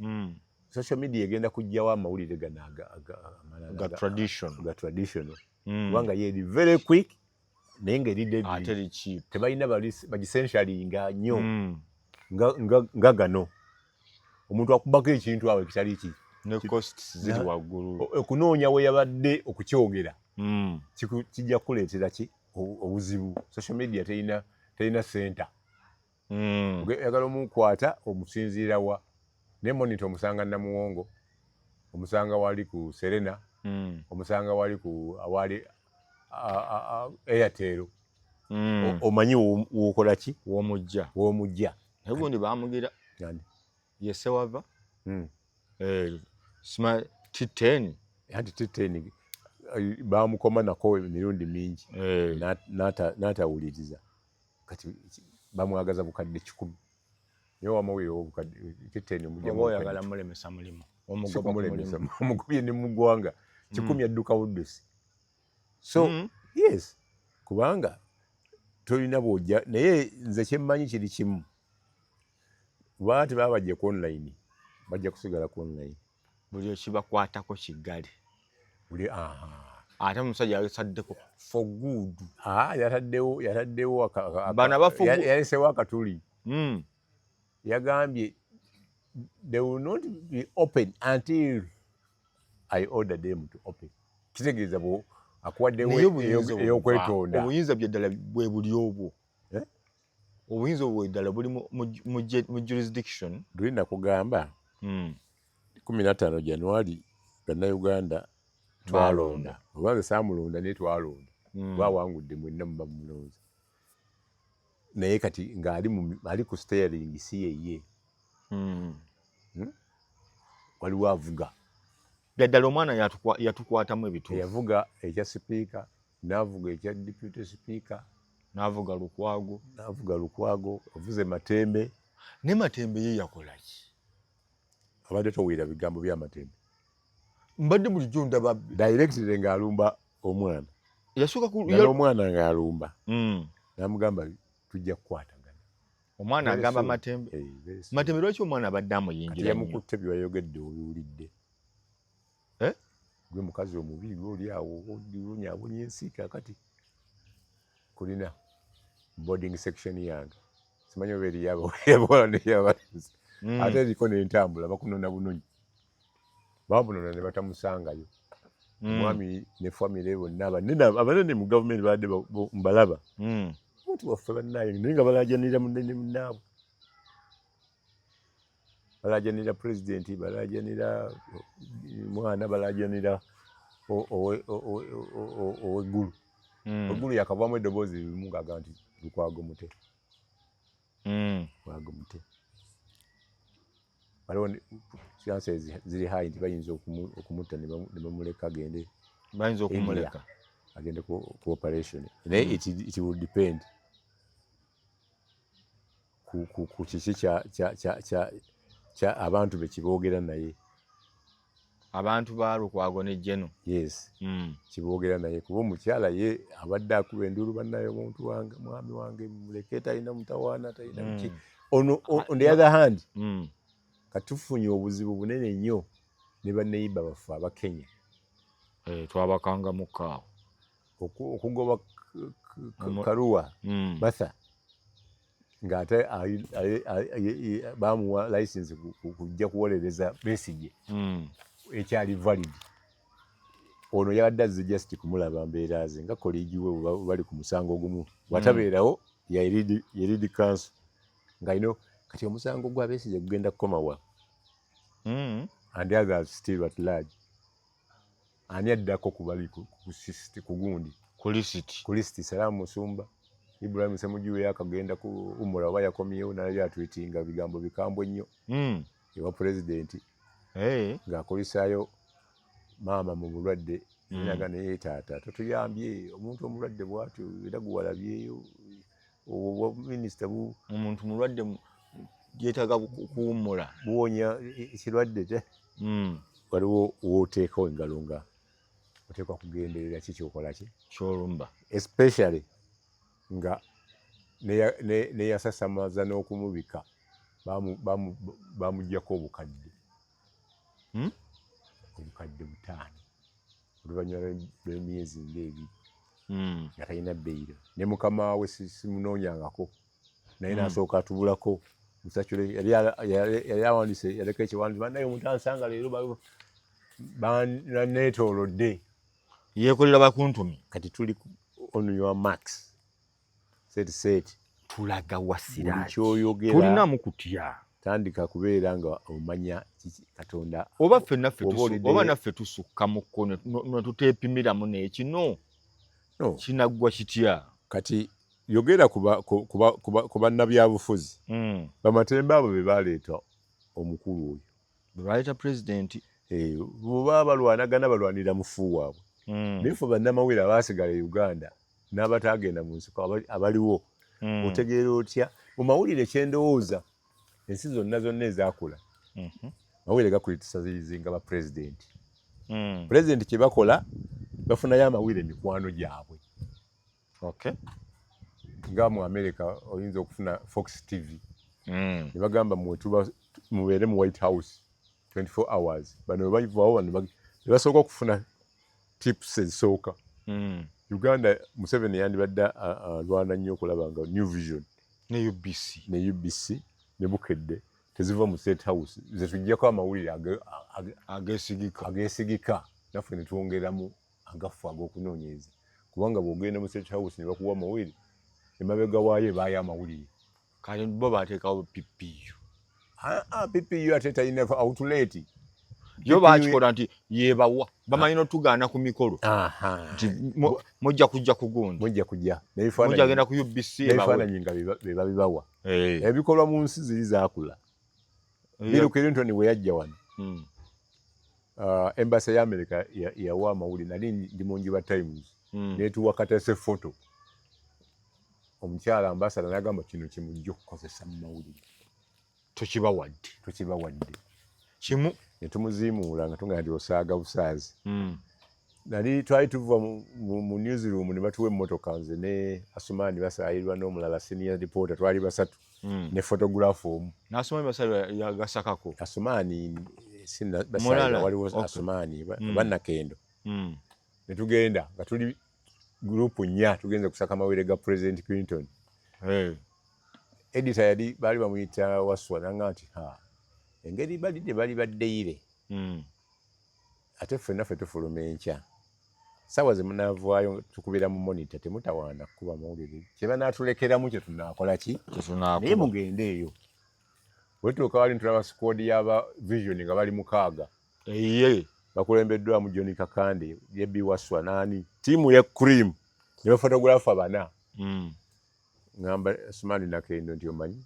Social media egenda kujjawo amawulire gano amalala ga tradition. Ga traditional, kubanga ye eri very quick, naye nga eri deadly. Ate eri cheap. Tebalina bagisensalinga nnyo nga gano omuntu akubako ekintu awo ekitali ki. Ne costs ziri waggulu. Okunoonya we yabadde okukyogera kijja kukuleetera ki obuzibu. Social media terina center. Oyagala omukwata, omusinziira wa? Ne Monitor omusanga Namuwongo, omusanga wali ku Serena, omusanga wali ku awali Airtel. Omanyi wokola ki? Womujja. Womujja. Naye gundi bamugira. Ani? Ye Sewava. Eh, sima T10. Anti T10 bamukoma nako emirundi mingi n'atawuliriza. Kati bamwagaza bukadde 100, naye wamawulire obukadde T10 omujja Oba oyagala mulemesa mulimu, omugoba ku Sikumulemesa. mulimu. Omugobye ne mu ggwanga 100 adduka buddusi. So yes, kubanga tolina bwojja. Naye nze kyemmanyi kiri kimu, kuba tebaba bajje ku online, bajja kusigala ku online. Buli ekibakwatako kiggale. Buli aha. Ate omusajja yasaddeko for good. Ah, yataddewo Bano yalesewo akatuli. Yagambye they will not be open until I order them to open. Kitegeeza bwo akuwaddewo Naye obuyinza ey'okwetonda. Obuyinza bye ddala bwe buli obwo? Eh? Obuyinza obwo ddala buli mu jurisdiction? Luli nakugamba, 15 January Bannayuganda twalonda, oba nze saamulonda, naye twalonda. Bawangudde, mwenna muba mumulonze, naye kati ng'ali ali ku steering si yeye. Waliwo avuga. Byaddala omwana yatukwatamu ebituufu. Eyavuga ekya sipiika, n'avuga ekya deputy speaker. N'avuga Lukwago. N'avuga Lukwago, avuze Matembe. Ne Matembe ye yakola ki? Abadde towulira bigambo bya Matembe? Mbadde bulijjo ndaba. Directly ng'alumba omwana. Yasooka ku Nga n'omwana ng'alumba, n'amugamba tujja kukwatagana. Omwana Very agamba soon. Matembe. Eh, very soon. Matembe lwaki omwana abadde Kati amuyingira nnyo? Yamukutte, bye wayogedde obiwulidde. Eh? Gwe mukazi omubi, gwe oli awo obonyabonya ensi. Kakati kulina boarding section yange, simanyi oba eri yabawala neyabalenzi. Ate eriko n'entambula, bakunona bunonyi, bamunona ne batamusangayo. Omwami ne famire bonna abanene mu gavumenti babadde mbalaba. Omuntu waffe bannaye, naye nga balajanira munene munnaabwe, balajanira pulezidenti, balajanira mwana, balajanira oweggulu. Eggulu yakavaamu eddoboozi limu ng'agamba nti Lukwago mute. Lukwago mute. Waliwo chances ziri high nti bayinza okumutta ne bamuleka agende. Bayinza okumuleka. Agende ku operation, naye it will depend ku kiki kya abantu be kiboogera naye. Abantu ba Lukwago ne Geno. Yes. Kiboogera naye, kuba omukyala ye abadde akuba enduulu, bannaye omuntu wange, mwami wange muleke, talina mutawaana, talina biki. Ono on the other hand, katufunye obuzibu bunene nnyo ne baneiba baffe Abakenya. Eh, twabakangamuko awo. Okugoba Karua Martha, ng'ate bamuwa license kujja kuwolereza Besigye, ekyali valid. Ono yabadde azze just kumulaba mbeera ze nga colleague we, bali ku musango ogumu, bw'atabeerawo ye lead counsel ng'alina. Kati omusango gwa Besigye gugenda kukoma wa? And others still at large. Ani addako ku bali ku gundi? Ku lisiti. Ku lisiti, Salaamu Musumba, Ibrahim Ssemujju yakagenda ku umura oba yakomyewo, naye atwitinga bigambo bikambwe nnyo ewa pulezidenti. Hey. Ng'akulisaayo maama mu bulwadde. Naga naye taata totuyambye, omuntu omulwadde bw'atyo, era guwalabyeyo obwo bwa minisita bu Omuntu mulwadde yeetaaga kuwummula. Buwonya ekirwadde te. Waliwo wooteekawo engalo nga oteekwa kugenderera ki kyokola ki. Kyolumba. Especially nga neyasasamaza n'okumubika bamuggyako obukadde. 5,000 oluvannyuma lw'emyezi ng'ebiri nga talina beyiro ne mukama we simunoonyangako naye n'asooka atubulako yali awandiise yaleka ekiwandiiko bannaye omuntu ansanga leero baneetoolodde yeekolera bakuntumi. Kati tuli on your marks, set, set. Tulaga wasira. Kyoyogera tulinamu kutya. Tandika kubeera nga omanya kiki Katonda. Oba ffenna oba naffe tusukka mu kkono ne tuteepimiramu n'ekino kinaggwa kitya? Kati yogera ku bannabyabufuzi bamatembe abo be baleeta omukulu oyo. Be baleeta pulezidenti. Bwe balwanagana balwanira mufu waabwe. Naye ffe bannamawulire abaasigala e Uganda n'abataagenda mu nsiko abaliwo, otegeera otya mu mawulire? Kyendowooza ensi zonna zonna ezaakula mawulire gakulitisazinga ba pulezidenti. Pulezidenti kye bakola, bafunayo amawulire mikwano gyabwe. Nga mu America oyinza okufuna Fox TV ne bagamba mwe mubeere mu White House 24 hours, bano bwe bavaawo bano ne basooka okufuna tips ezisooka. Uganda Museveni yandibadde alwana nnyo okulaba nga New Vision ne UBC ne UBC ne Bukedde teziva mu State House, zetuggyako amawulire ageesigika. Ageesigika, naffe ne twongeramu agaffe ag'okunoonyereza, kubanga bw'ogenda mu State House ne bakuwa amawulire, emabega waayo ebaayo amawulire. Kale bo bateekawo PPU. PPU ate talina outlet. Yo bakikola nti yebawa bamanyi n'otugaana ku mikolo nti mujja kujja ku gundi. Mujja kujja. Mujja genda ku UBC. N'ebifaananyi nga be babibawa. Ebikolwa mu nsi ziri zaakula. Bill Clinton bwe yajja wano, embassy ya America yawa amawulire. Nali ndi mu Njuba Times, netuwa katese photo, omukyala ambassador n'agamba kino kyemujja okukozesa mu mawulire. Tokibawadde. Tukibawadde. Kimu. Ne tumuziimuula nga tugamba nti osaaga busaazi. Nali twali tuva mu newsroom ne batuwa emmotoka, nze ne Asumani Basaayirwa n'omulala senior reporter, twali basatu ne photographer omu. N'Asumani Basaayirwa yagasakako? Asumani Basaayirwa waliwo Asumani bannakendo. Ne tugenda nga tuli group nnya, tugenze kusaka amawulire ga President Clinton. Editor yali baali bamuyita Waswa, nanga nti ha engeri balidde bali baddeire ate ffenna ffe tufuluma enkya, saawa ze munaavaayo tukubira mu Monitor, temutawaana kukuba mawulire, kye banaatulekeramu kye tunaakola ki, naye mugende eyo. Bwe tutuuka wali ntulaba squad y'aba Vision nga bali 6. Bakulembeddwamu John Kakande, Jebi Waswa naani, ttiimu ya cream ne baphotographer bana. Ngamba Sumani Nakendo nti omanyi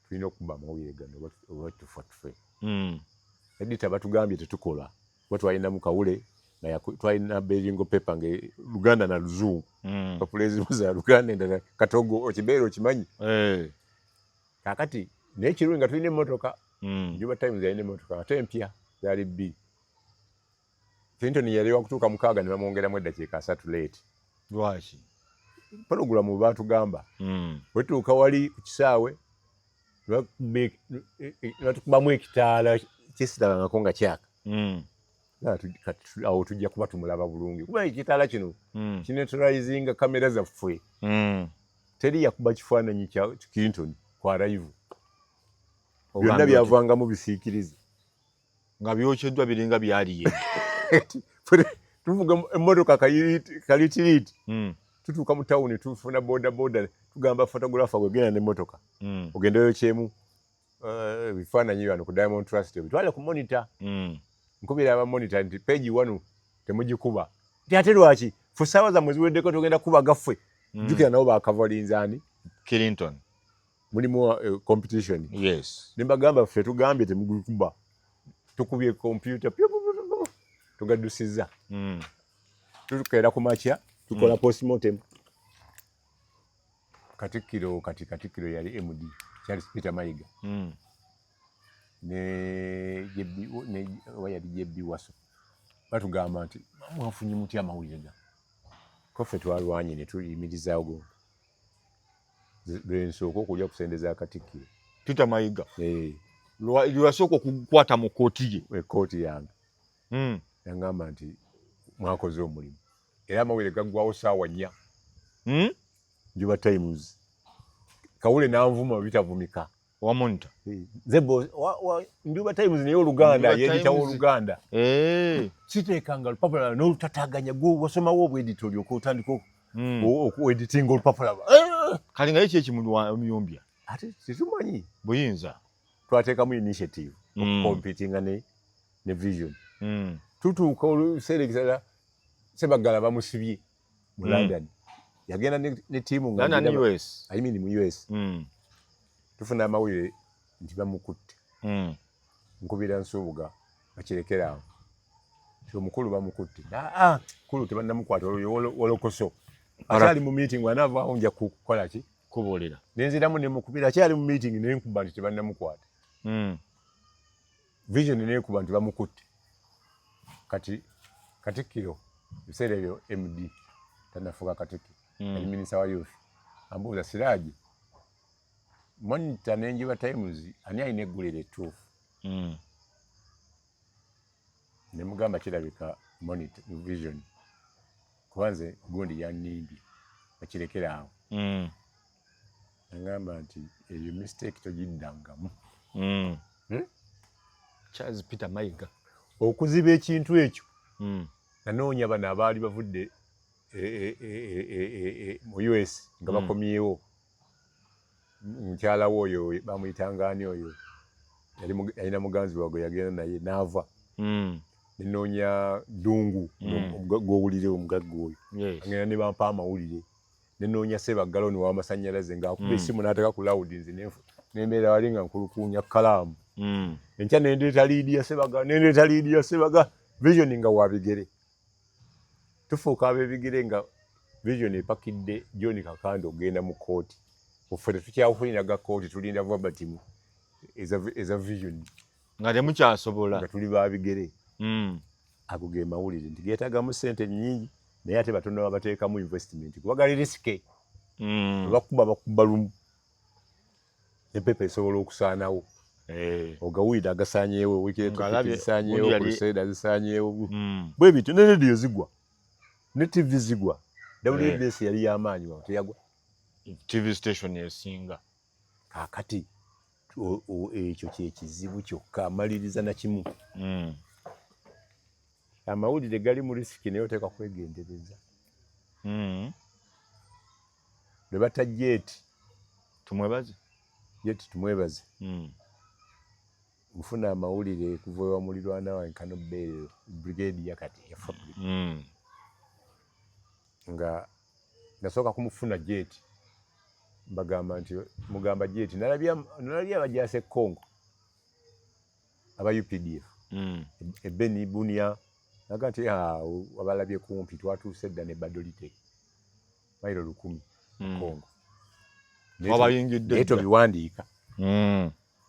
tulina okukuba amawulire gano oba tufa tufe. Editor batugambye tetukola kuba twalinamu Kawule, twalina beringo paper nga Luganda na Luzungu, papula ezimu za Luganda endala katogo okibeera okimanyi. Kakati naye kirungi nga tulina emmotoka. Juba Times yalina emmotoka ate empya, zaali bbiri. Clinton yali wakutuuka 6 ne bamwongeramu eddakiika 30 late. Lwaki? Pologulamu batugamba. Bwetuuka wali ku kisaawe batukubamu ekitaala kyesirabangako nga kyaka. Awo tujja kuba tumulaba bulungi kuba ekitaala kino kineutralizinga kamera zaffe. Teri yakuba kifaananyi kya Clinton ku arrival, byonna byavangamu bisiikirize. Nga byokyeddwa biringa byaliye. Tuvuga emmotoka kalitiriiti, tutuuka mu tawuni tufuna boda boda, tugamba photographer gwegenda n'emmotoka ogendeyo kyemu ebifaananyi wano ku Diamond Trust obitwale ku Monitor. Nkubira aba Monitor nti page wano temugikuba, nti ate lwaki? Fu ssaawa zammwe ziweddeko, tugenda kuba gaffe. Jjukira nabo bakavalinza ani? Clinton. Mulimu competition. Ne mbagamba ffe tugambye temugikuba, tukubye computer tugaddusizza. Tukeera ku makya tukola postmortem. Katikkiro, kati katikkiro yali MD Charles Peter Mayiga ne JB, ne oba yali JB Waso, batugamba nti mwafunye mutya amawulire ga ko? Ffe twalwanye ne tuyimirizaawo go lwensooka okulya ku sente za katikkiro. Peter Mayiga. Eh. Lwasooka okukwata mu kooti ye. Ekooti yange. Yangamba nti mwakoze omulimu, era amawulire gaggwawo saawa 4. Njuba Times, Kawule nanvuma bitavumika. Wa Monitor? Nze Njuba Times, naye Oluganda yeditawo Oluganda. Eh. Siteekanga lupapula n'olutataganya. Gwe wasomawo obwedita, olyoka otandika okueditinga olupapula. Kali nga yeki ekimuyombya? Ate tetumanyi. Buyinza. Twateekamu initiative okucompetinga ne Vision. Tutuuka oluseera ekirala, Sebagala bamusibye mu London, yagenda ne tiimu nga London, US. I mean mu US. Tufuna amawulire nti bamukutte. Nkubira Nsubuga, bakirekeraawo ti omukulu bamukutte. Aa, kulu tebannamukwata, olwo wolokoso akyali mu meeting, anaavaawo nja kukola ki? Kubuulira. Nenziramu nemukubira, akyali mu meeting, nenkuba nti tebannamukwata. Vision nekuba nti bamukutte. Kati Katikkiro, ebiseera ebyo MD tanafuuka Katikkiro, ali minisita wa youth, ambuuza, "Siraji, Monitor n'Enjuba Times, ani alina eggulire ettuufu?" Nemugamba kirabika Monitor, Vision, kuba nze gundi yannimbye, bakirekera awo. Nagamba nti eyo mistake togiddangamu. Hmm? Charles Peter Mayiga. Okuziba ekintu ekyo, nanoonya bano abaali bavudde mu US nga bakomyewo. Mukyala we oyo bamuyitanga ani oyo, yalina muganzi waabwe yagenda naye n'ava. Nenoonya Ddungu, gwowulire omugagga oyo, agenda ne bampa amawulire. Nenoonya Sebaggala ono w'amasannyalaze ng'akuba essimu n'ateeka ku loud, nze nembeera wali nga nkulukuunya kalaamu. Enkya nendeeta lead ya Sebaggala, nendeeta lead ya Sebaggala. Vision nga wabigere, tufuuka ab'ebigere nga Vision epakidde John Kakande okugenda mu kooti. Ffe tetukyawulira ga kooti, tulinda verbatim eza Vision. Nga temukyasobola. Nga tuli babigere. Ago ge mawulire nti geetagamu ssente nnyingi, naye ate batono babateekamu investment kuba gali risky. Bakuba bakuba lumu, epepa esobola okusaanawo. Ogawulire agasaanyeewo, Ngalabye, zisaanyeewo, gundi yali- Crusader zisaanyeewo, bwe bityo ne rediyo zigwa ne TV zigwa. WBS yali y'amaanyi wano, teyagwa? TV station esinga. Kaakati ekyo kyekizibu kyokka. Maliriza nakimu, amawulire gali mu risk, naye oteeka kwegendereza. Lwe batta Jet. Tumwebaze. Jet tumwebaze. Nfuna amawulire kuva ewa mulirwana wange Kano Beerero, brigade yakati ya Fabric, nga nasooka kumufuna Jet, mbagamba nti mugamba Jet nalabye abajaasi e Congo aba UPDF e Beni, Bunia. Naga nti, "Ah, abalabye kumpi, twatuuse dda ne Gbadolite, mayiro 1000 Congo." Wabayingidde Naye dda. tobiwandiika.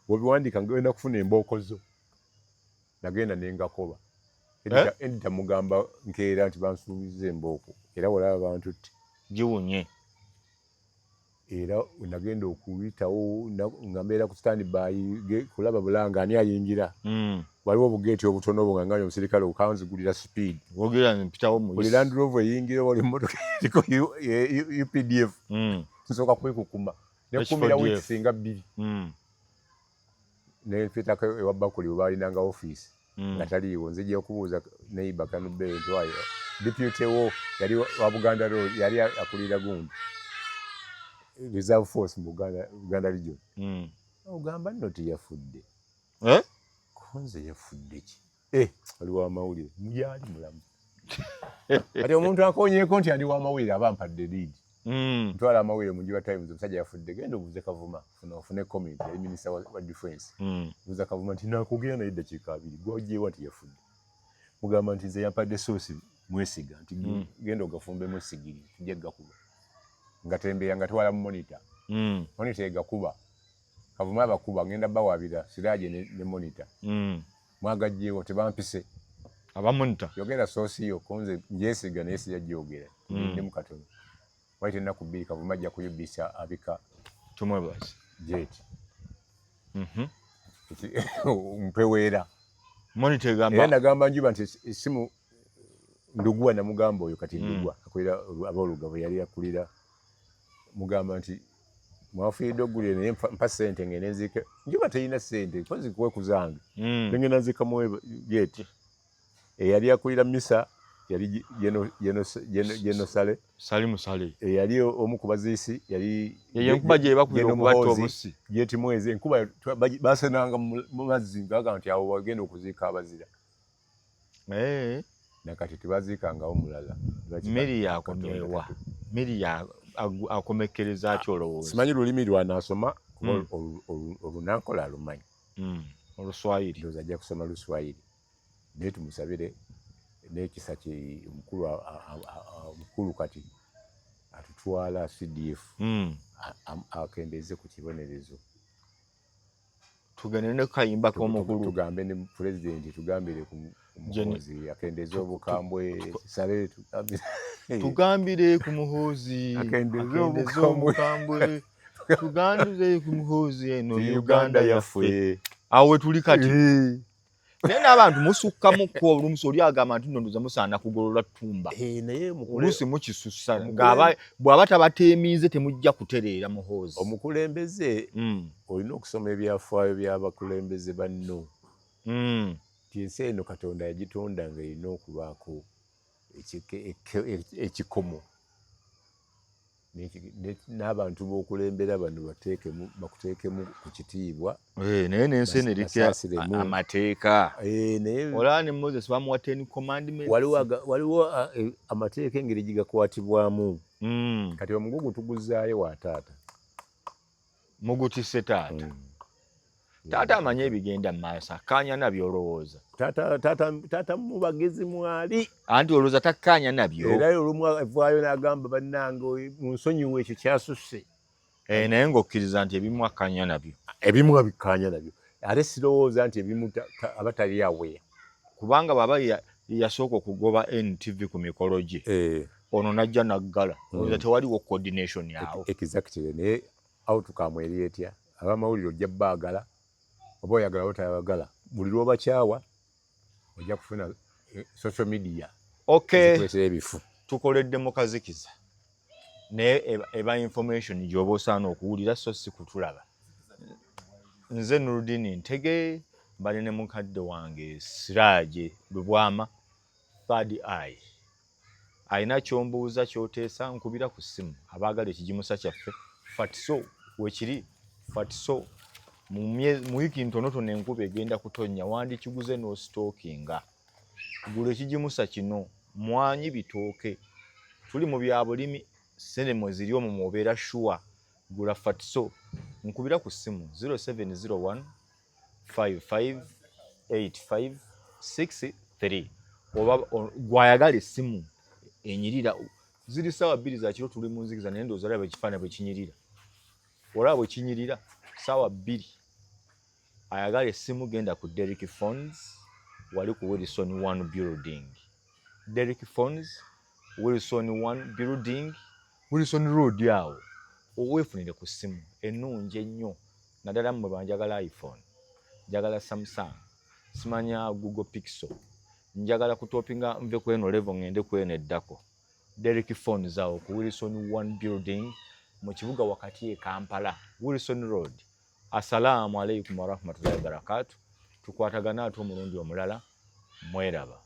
Bwobiwandiika ngenda kufuna embooko zo. Nagenda nengakoba. Eh? Editor mugamba nkeera nti bansuubiza embooko, era walaba bantutte. Giwunye. Era nagenda okuyitawo nga mbeera ku stand by kulaba bulanga ani ayingira. Waliwo obugeeti obutono obwo nga ngambye omusirikale okanzigulira speed. Wogera mpitawo mu Buli Land Rover eyingira, wali emmotoka eriko UPDF, nsooka kwekukuma nekumira H4DF. Weeks nga 2. Nempitako ewa Bakuli we balinanga ofiisi, nga taliiwo. Nzija okubuuza neighbor Kanubere nti waayo deputy wo yali wa Buganda Road, yali akulira gundi reserve force mu Buganda region. Ogamba nno teyafudde? Eh? Konze yafudde ki? Eh, ali wamawulire muyali mulamu. Kati omuntu akonyeeko nti ali wamawulire aba mpadde lead. Ntwala amawulire mu Njuba Times, omusajja yafudde. Genda obuuze Kavuma, funa ofune comment. Yali minisita wa defense. Buuza Kavuma nti nakwogera naye eddakiika 20, gwogyewa nti yafudde? Mugamba nti nze yampadde source, mwesiga nti genda ogafumbemu esigiri, tujja gakuba. Nga tembeya nga twala mu Monitor. Monitor egakuba, Kavuma abakuba, ngenda bawabira Siraje ne Monitor. Mwagajjeewo tebampise. Aba Monitor. Yogera source yo, konze njesiga naye sijja gyogera. Tulinddemu katono, wayita ennaku 2, Kavuma ajja ku UBC abika Tumwebaze. Jet. Mpeweera. Monitor egamba era nagamba Njuba nti essimu Ndugwa, namugamba oyo kati Ndugwa akulira aboolugabo, yali akulira, mugamba nti mwafiiridde oggulire, naye mpa ssente ngende nziike. Njuba terina ssente, kozi kuwe ku zange. Nengenda nziikamu geeti. Eyali akulira misa yali Geno Sale. Salimu Sale. Eyali omu ku baziisi yali Yeyo enkuba gye bakubira okubatta obusi. Jeti Mwezi. Enkuba basenanga mu mazzi, ngaga nti awo wagenda okuziika abazira. Nakati tebaziikangawo mulala. Miri yakomyewa? Miri akomekkereza ki olowooza? Simanyi lulimi lwanaasoma kuba olunankola alumanyi. Oluswayiri. Ndowooza ajja kusoma Luswayiri, naye tumusabire n'ekisa kye omukulu omukulu kati atutwala CDF akendeeze ku kibonerezo. Tugende ne kayimba k'omukulu. Tugambe ne pulezidenti, tugambire ku Muhoozi akendeeze obukambwe. Sale tugambire. Tugambire ku Muhoozi akendeeze akendeeze obukambwe. Obukambwe. Tugambire ku Muhoozi, eno Uganda Uganda yaffe. Yaffe. Awo we tuli kati. Naye n'abantu musukkamukko oluusi, oli agamba nti nno ndoza musaana kugolola ttumba. Naye oluusi mukisussa ng'aba bw'aba tabateemiize temujja kutereera Muhoozi. Omukulembeze olina okusoma ebyafaayo by'abakulembeze banno, nti ensi eno Katonda yagitonda nga erina okubaako ekikomo. N'abantu b'okulembera bano bakuteekemu ku kitiibwa. Naye n'ensi eno eriko Basaasiremu. Amateeka. Naye olaba ne Moses bamuwa Ten Commandments. Waliwo amateeka engeri gye gakwatibwamu. Kati omugugu tuguzaayo wa taata. Mugutisse taata. Taata amanyi ebigenda mu maaso, akkaanya nabyo olowooza? Taata mu bagezi mwali. Anti olowooza takkaanya nabyo? Era olumu avaayo n'agamba, bannange, munsonyiwe, ekyo kyasusse. Naye ng'okkiriza nti ebimu akkaanya nabyo? Ebimu abikkaanya nabyo, ate sirowooza nti ebimu aba tali aware. Kubanga bw'aba yasooka okugoba NTV ku mikolo gye, ono najja naggala, olowooza tewaliwo coordination awo? Exactly, naye outcome eri etya? Abamawulire ojja baagala oba oyagala oba tayagala, buli lw'obakyawa ojja kufuna social media zikuleetera ebifu. Tukoledde mu kazikiza, naye eba information gy'oba osaana okuwulira, so si kutulaba. Nze Nurudini Ntege, mbadde ne mukadde wange Siraje Lubwama, Third Eye. Alina kyombuuza, kyoteesa, nkubira ku ssimu. Abaagala ekigimusa kyaffe Fatiso wekiri, Fatiso mu wiiki ntonotono enkuba egenda kutonnya, wandikiguze n'ositookinga. Gula ekigimusa kino, mwanyi, bitooke, tuli mu bya bulimi, ssente mwe ziri omwo mwobeera sure. Gula Fatiso, nkubira ku ssimu 0701 55 85 63 oba gwayagala essimu enyirira. Ziri ssaawa 2 za kiro, tuli mu nzikiza, naye ndowooza olaba ekifaananyi bwe kinyirira, olaba bwe kinyirira ssaawa 2. Ayagala essimu, genda ku Derrick Phones, wali ku Wilson One Building. Derrick Phones, Wilson One Building, Wilson Road awo, oweefunire ku ssimu ennungi ennyo, naddala mmwe banjagala iPhone, njagala Samsung, simanya Google Pixel, njagala kutopinga nve ku eno level ngende ku eno eddako. Derrick Phones awo ku Wilson One Building mu kibuga wakati e Kampala, Wilson Road. Assalaamu alaikum warahmatullahi wabarakatu. Tukwatagana ate omulundi omulala. Mweraba.